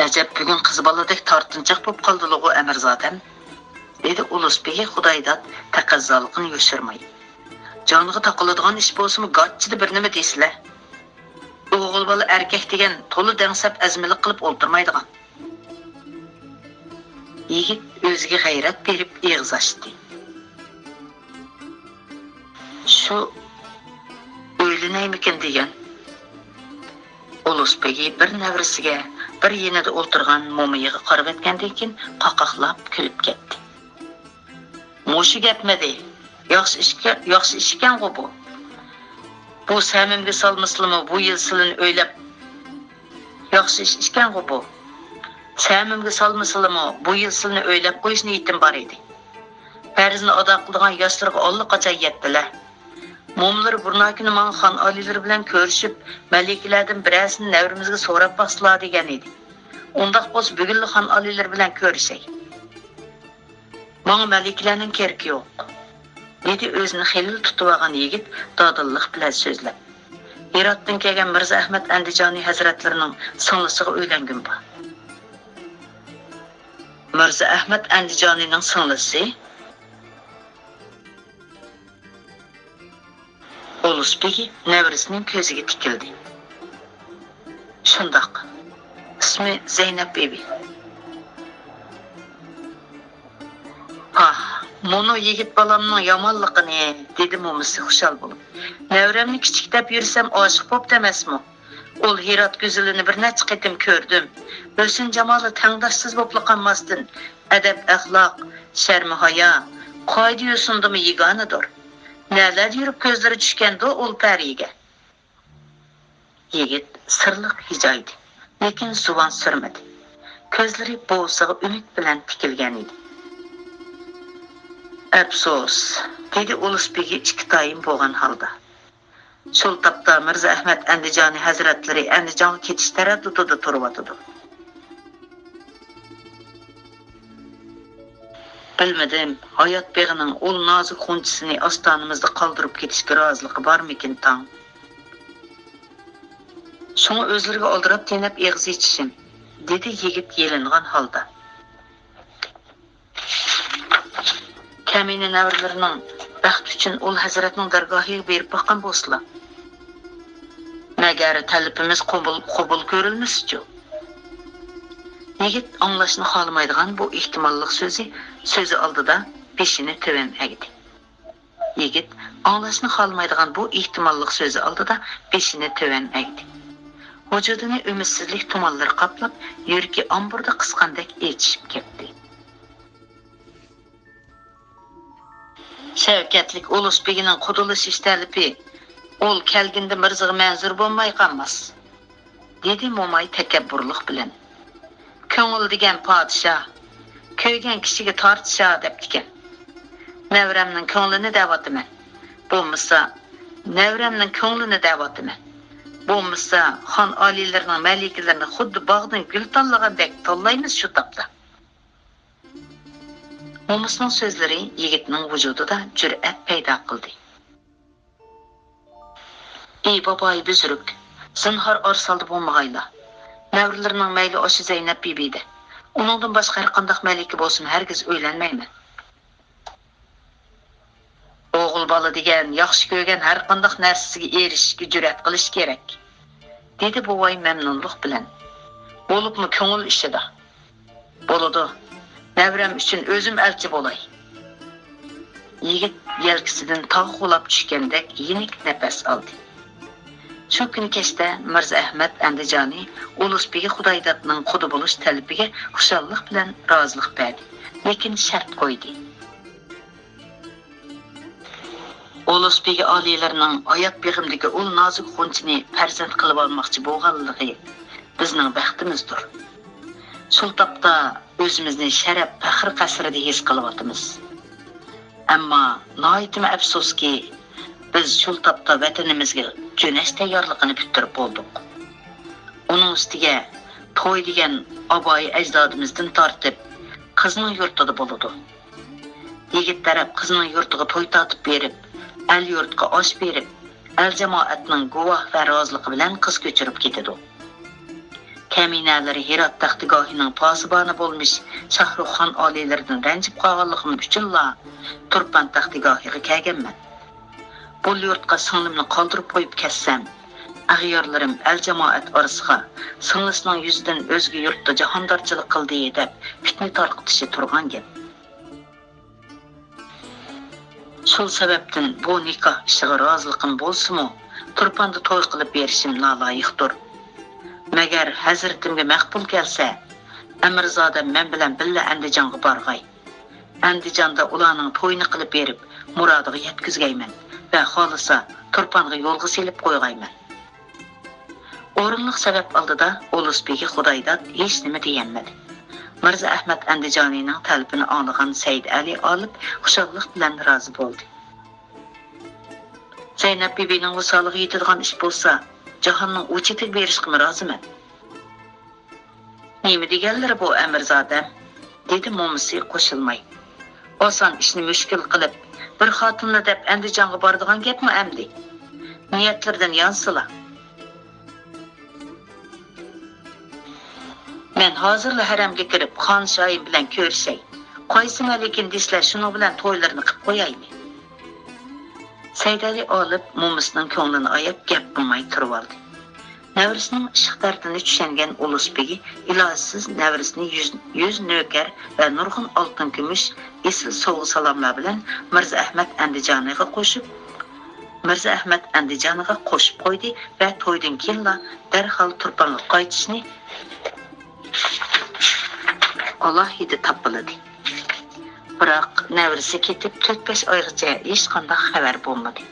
«ئەجەب، بۈگۈن قىز بالىدەك تارتىنچاق بولۇپ قالدىلىغۇ، ئەمىرزادەم؟» دېدى ئۇلۇس بېگى خۇدايداد تەقەززالىقىنى يوشۇرماي. «جانغا تاقىلىدىغان ئىش بولسىمۇ، گاچچىدا بىر نېمە دېسىلە. ئوغۇل بالا ئەركەك دېگەن تولا دەڭسەپ ئەزمىلىك قىلىپ ئولتۇرمايدىغان.» يىگىت ئۆزىگە غەيرەت بېرىپ ئېغىز ئاچتى. «شۇ ئۆيلىنەيمىكىن دېگەن.» ئۇلۇس بېگى بىر نەۋرىسىگە، بىر يېنىدا ئولتۇرغان مومىيىغا قارىۋەتكەندىن كېيىن، قاقاقلاپ كۈلۈپ كەتتى. «مۇشۇ گەپمىدى؟ ياخشى ئىشكە-، ياخشى ئىش ئىكەنغۇ بۇ. بۇ سەمىمگە سالمىسىلىمۇ، بۇ يىل سىلىنى ئۆيلەپ، ياخشى ئىش ئىكەنغۇ بۇ. سەمىمگە سالمىسىلىمۇ، بۇ يىل سىلىنى ئۆيلەپ قويۇش نىيىتىم بار ئىدى. پەرزىنى ئادا قىلىدىغان ياشلىرىغا ئاللىقاچان يەتتىلە. مومىلىرى بۇرناكۈنى ماڭا خان ئالىيلىرى بىلەن كۆرۈشۈپ، مەلىكىلەردىن بىرەرسىنى نەۋرىمىزگە سوراپ باقسىلا دېگەن ئىدى. ئۇنداق بولسا، بۈگۈنلا خان ئالىيلىرى بىلەن كۆرۈشەي.» «ماڭا مەلىكىلەرنىڭ كېرىكى يوق»، دېدى ئۆزىنى خېلىلا تۇتۇۋالغان يىگىت دادىللىق بىلەن سۆزلەپ. «ھىراتتىن كەلگەن مىرزا ئەخمەت ئەندىجانى ھەزرەتلىرىنىڭ سىڭلىسىغا ئۆيلەنگۈم بار.» «مىرزا ئەخمەت ئەندىجانىنىڭ سىڭلىسى؟» ئۇلۇس بېگى نەۋرىسىنىڭ كۆزىگە تىكىلدى. «شۇنداق. ئىسمى زەينەپ بىبى.» «پاھ، مۇنۇ يىگىت بالامنىڭ يامانلىقىنى!» دېدى مومىسى خۇشال بولۇپ. «نەۋرەمنى كىچىك دەپ يۈرسەم، ئاشىق بوپتۇ ئەمەسمۇ؟ ئۇل ھىرات گۈزىلىنى بىر نەچچە قېتىم كۆردۈم. ھۆسن-جامالى تەڭداشسىز بوپلا قالماستىن، ئەدەپ-ئەخلاق، شەرمى-ھايا، قائىدە-يوسۇندىمۇ يېگانىدۇر. نەلەردە يۈرۈپ كۆزلىرى چۈشكەندۇ ئۇل پەرىگە؟» يىگىت سىرلىق ھىجايدى، لېكىن زۇۋان سۈرمىدى. كۆزلىرى بوۋىسىغا ئۈمىد بىلەن تىكىلگەن ئىدى. «ئەپسۇس!» دېدى ئۇلۇس بېگى ئىككى تايىن بولغان ھالدا. «شۇ تاپتا مىرزا ئەخمەت ئەندىجانى ھەزرەتلىرى ئەندىجانغا كېتىش تەرەددۇتىدا تۇرۇۋاتىدۇ.» «بىلمىدىم، ھايات بېغىنىڭ ئۇل نازۇك غۇنچىسىنى ئاستانىمىزدا قالدۇرۇپ كېتىشكە رازىلىقى بارمىكىن تاڭ؟ شۇڭا ئۆزلىرىگە ئالدىراپ تېنەپ ئېغىز ئېچىشىم»، دېدى يىگىت يېلىنغان ھالدا. «كەمىنە نەۋرىلىرىنىڭ بەختى ئۈچۈن ئۇل ھەزرەتنىڭ دەرگاھىغا بېرىپ باققان بولسىلا.» «مەگەر تەلىپىمىز قوبۇل، قوبۇل كۆرۈلمىسىچۇ؟» يىگىت ئاڭلاشنى خالىمايدىغان بۇ ئېھتىماللىق سۆزى، سۆزى ئالدىدا بېشىنى تۆۋەن ئەگدى. يىگىت ئاڭلاشنى خالىمايدىغان بۇ ئېھتىماللىق سۆزى ئالدىدا بېشىنى تۆۋەن ئەگدى. ۋۇجۇدىنى ئۈمىدسىزلىك تۇمانلىرى قاپلاپ، يۈرىكى ئامبۇردا قىسقاندەك ئېچىشىپ كەتتى. «شەۋكەتلىك ئۇلۇس بېگىنىڭ قۇدىلىشىش تەلىپى ئۇل كەلگىنىدە مىرزىغا مەنزۇر بولماي قالماس.» دېدى موماي تەكەببۇرلۇق بىلەن. «كۆڭۈل دېگەن پادىشاھ، كۆيگەن كىشىگە تارتىشا دەپتىكەن. نەۋرەمنىڭ كۆڭلىنى دەۋاتىمەن. بولمىسا، نەۋرەمنىڭ كۆڭلىنى دەۋاتىمەن. بولمىسا، خان ئالىيلىرىنىڭ مەلىكىلىرىنى خۇددى باغدىن گۈل تاللىغاندەك تاللايمىز شۇ تاپتا.» مومىسىنىڭ سۆزلىرى يىگىتنىڭ ۋۇجۇدىدا جۈرئەت پەيدا قىلدى. «ئى باباي بۈزرۈك، زىنھار ئارىسالدى بولمىغايلا. نەۋرىلىرىنىڭ مەيلى ئاشۇ زەينەپ بىبىدە. ئۇنىڭدىن باشقا ھەرقانداق مەلىكە بولسىمۇ ھەرگىز ئۆيلەنمەيمەن.» «ئوغۇل بالا دېگەن ياخشى كۆرگەن ھەرقانداق نەرسىسىگە ئېرىشىشكە جۈرئەت قىلىشى كېرەك.» دېدى بوۋاي مەمنۇنلۇق بىلەن. «بولۇپمۇ كۆڭۈل ئىشىدا.» «بولىدۇ، نەۋرەم ئۈچۈن ئۆزۈم ئەلچى بولاي.» يىگىت يەلكىسىدىن تاغ قۇلاپ چۈشكەندەك يېنىك نەپەس ئالدى. شۇ كۈنى كەچتە مىرزا ئەخمەت ئەندىجانى ئۇلۇس بېگى خۇدايدادنىڭ قۇدا بولۇش تەلىپىگە خۇشاللىق بىلەن رازىلىق بەردى. لېكىن شەرت قويدى. ئولۇس بېگى ئالىيلىرىنىڭ ھايات بېغىمدىكى ئۇل نازۇك غۇنچىنى پەرزەنت قىلىۋالماقچى بولغانلىقى بىزنىڭ بەختىمىزدۇر. شۇ تاپتا ئۆزىمىزنى شەرەپ، پەخىر قەسرىدە ھېس قىلىۋاتىمىز. ئەمما ناھايىتىمۇ ئەپسۇسكى، بىز شۇ تاپتا ۋەتىنىمىزگە جۆنەش تەييارلىقىنى پۈتتۈرۈپ بولدۇق. ئۇنىڭ ئۈستىگە توي دېگەن ئابايى ئەجدادىمىزدىن تارتىپ قىزنىڭ يۇرتىدا بولىدۇ. يىگىت تەرەپ قىزنىڭ يۇرتىغا توي تارتىپ بېرىپ، ئەل يۇرتقا ئاش بېرىپ، ئەل جامائەتنىڭ گۇۋاھ ۋە رازىلىقى بىلەن قىز كۆچۈرۈپ كېتىدۇ. كەمىنەلىرى ھىرات تەختىگاھىنىڭ پاسىبانى بولمىش شاھرۇخخان ئالىيلىرىدىن رەنجىپ قالغانلىقىم ئۈچۈنلا تۇرپان تەختىگاھىغا كەلگەنمەن. بۇ يۇرتقا سىڭلىمنى قالدۇرۇپ قويۇپ كەتسەم، ئەغيارلىرىم ئەل جامائەت ئارىسىغا سىڭلىسىنىڭ يۈزىدىن ئۆزگە يۇرتتا جاھاندارچىلىق قىلدى دەپ پىتنە تارقىتىشى تۇرغان گەپ. شۇ سەۋەبتىن بۇ نىكاھ ئىشىغا رازىلىقىم بولسىمۇ، تۇرپاندا توي قىلىپ بېرىشىم نالايىقتۇر. مەگەر ھەزرىتىمگە مەقبۇل كەلسە، ئەمىرزادەم مەن بىلەن بىللە ئەندىجانغا بارغاي. ئەندىجاندا ئۇلارنىڭ تويىنى قىلىپ بېرىپ، مۇرادىغا يەتكۈزگەيمەن ۋە خالىسا تۇرپانغا يولغا سېلىپ قويغايمەن. ئورۇنلۇق سەۋەب ئالدىدا ئۇلۇس بېگى خۇدايداد ھېچنېمە دېيەلمىدى. مىرزا ئەھمەت ئەندىجانىنىڭ تەلىپىنى ئاڭلىغان سەيدئەلى ئالىپ خۇشاللىق بىلەن رازى بولدى. زەينەپ بىبىنىڭ ۋىسالىغا يېتىدىغان ئىش بولسا، جاھاننىڭ ئۇ چېتىگە بېرىشقىمۇ رازىمەن. نېمە دېگەنلىرى بۇ، ئەمىرزادەم؟ دېدى مومىسى قوشۇلماي. ئاسان ئىشنى مۈشكۈل قىلىپ، بىر خاتىنلا دەپ ئەندىجانغا بارىدىغان گەپمۇ ئەمدى؟ نىيەتلىرىدىن يانسىلا. مەن ھازىرلا ھەرەمگە كىرىپ، خان شاھىم بىلەن كۆرۈشەي. قايسى مەلىكىنى دېسىلە، شۇنىڭ بىلەن تويلىرىنى قىپ قويايلى. سەيدەلى ئالىپ مومىسىنىڭ كۆڭلىنى ئاياپ گەپ قىلماي تۇرۇۋالدى. نەۋرىسىنىڭ ئىشق دەردىنى چۈشەنگەن ئۇلۇس بېگى ئىلاجسىز نەۋرىسىنى يۈز، يۈز نۆكەر ۋە نۇرغۇن ئالتۇن كۈمۈش ئېسىل سوۋغا سالاملار بىلەن مىرزا ئەھمەت ئەندىجانىغا قوشۇپ، مىرزا ئەھمەت ئەندىجانىغا قوشۇپ قويدى ۋە تويدىن كېيىنلا دەرھال تۇرپانغا قايتىشنى ئالاھىدە تاپىلىدى. بىراق نەۋرىسى كېتىپ تۆت-بەش ئايغىچە ھېچقانداق خەۋەر بولمىدى.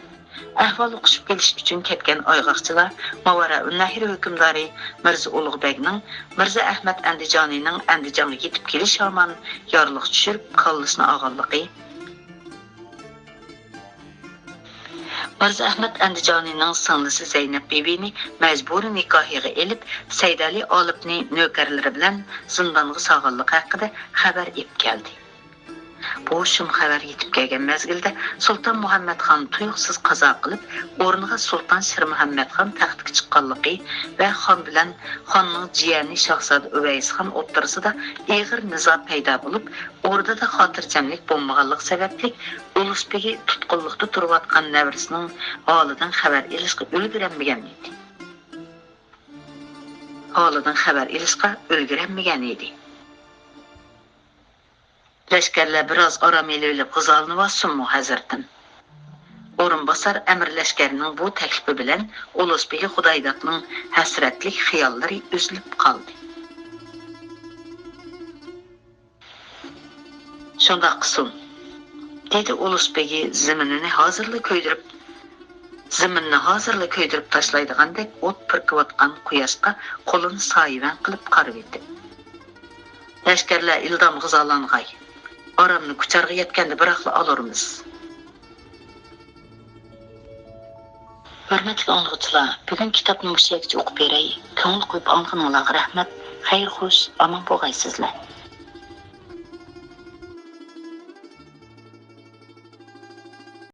ئەھۋال ئۇقۇشۇپ كېلىش ئۈچۈن كەتكەن ئايغاقچىلار ماۋارائۇننەھر ھۆكۈمدارى مىرزا ئۇلۇغ بەگنىڭ مىرزا ئەھمەت ئەندىجانىنىڭ ئەندىجانغا يېتىپ كېلىش ھامان يارىلىق چۈشۈرۈپ كاللىسىنى ئالغانلىقى، مىرزا ئەھمەت ئەندىجانىنىڭ سىڭلىسى زەينەپ بىبىنى مەجبۇرىي نىكاھىغا ئېلىپ، سەيدەلى ئالىپنى نۆكەرلىرى بىلەن زىندانغا سالغانلىقى ھەققىدە خەۋەر ئېلىپ كەلدى. بۇ شۇم خەۋەر يېتىپ كەلگەن مەزگىلدە سۇلتان مۇھەممەد خان تۇيۇقسىز قازا قىلىپ، ئورنىغا سۇلتان شىرمۇھەممەد خان تەختكە چىققانلىقى ۋە خان بىلەن خاننىڭ جىيەنى شاھزادە ئۇۋەيس خان ئوتتۇرىسىدا ئېغىر نىزا پەيدا بولۇپ، ئوردىدا خاتىرجەملىك بولمىغانلىقى سەۋەبلىك، ئۇلۇس بېگى تۇتقۇنلۇقتا تۇرۇۋاتقان نەۋرىسىنىڭ ھالىدىن خەۋەر ئېلىشقا ئۈلگۈرەلمىگەن ئىدى. ھالىدىن خەۋەر ئېلىشقا ئۈلگۈرەلمىگەن ئىدى. لەشكەرلەر بىراز ئارام ئېلىۋېلىپ غىزالىنىۋالسۇنمۇ، ھەزرىتىم؟ ئورۇنباسار ئەمىر لەشكەرنىڭ بۇ تەكلىپى بىلەن ئۇلۇس بېگى خۇدايدادنىڭ ھەسرەتلىك خىياللىرى ئۈزۈلۈپ قالدى. شۇنداق قىلسۇن، دېدى ئۇلۇس بېگى زېمىنىنى ھازىرلا كۆيدۈرۈپ، زېمىننى ھازىرلا كۆيدۈرۈپ تاشلايدىغاندەك ئوت پۈركۈۋاتقان قۇياشقا قولىنى سايىۋەن قىلىپ قارىۋېتىپ. لەشكەرلەر ئىلدام غىزالانغاي. ئارامنى كۇچارغا يەتكەندە بىراقلا ئالۇرمىز. ھۆرمەتلىك ئاڭلىغۇچىلار، بۈگۈنكى كىتابنى مۇشۇ يەرگىچە ئوقۇپ بېرەي. كۆڭۈل قويۇپ ئاڭلىغىنىڭلارغا رەھمەت. خەير خوش، ئامان بولغايسىزلەر.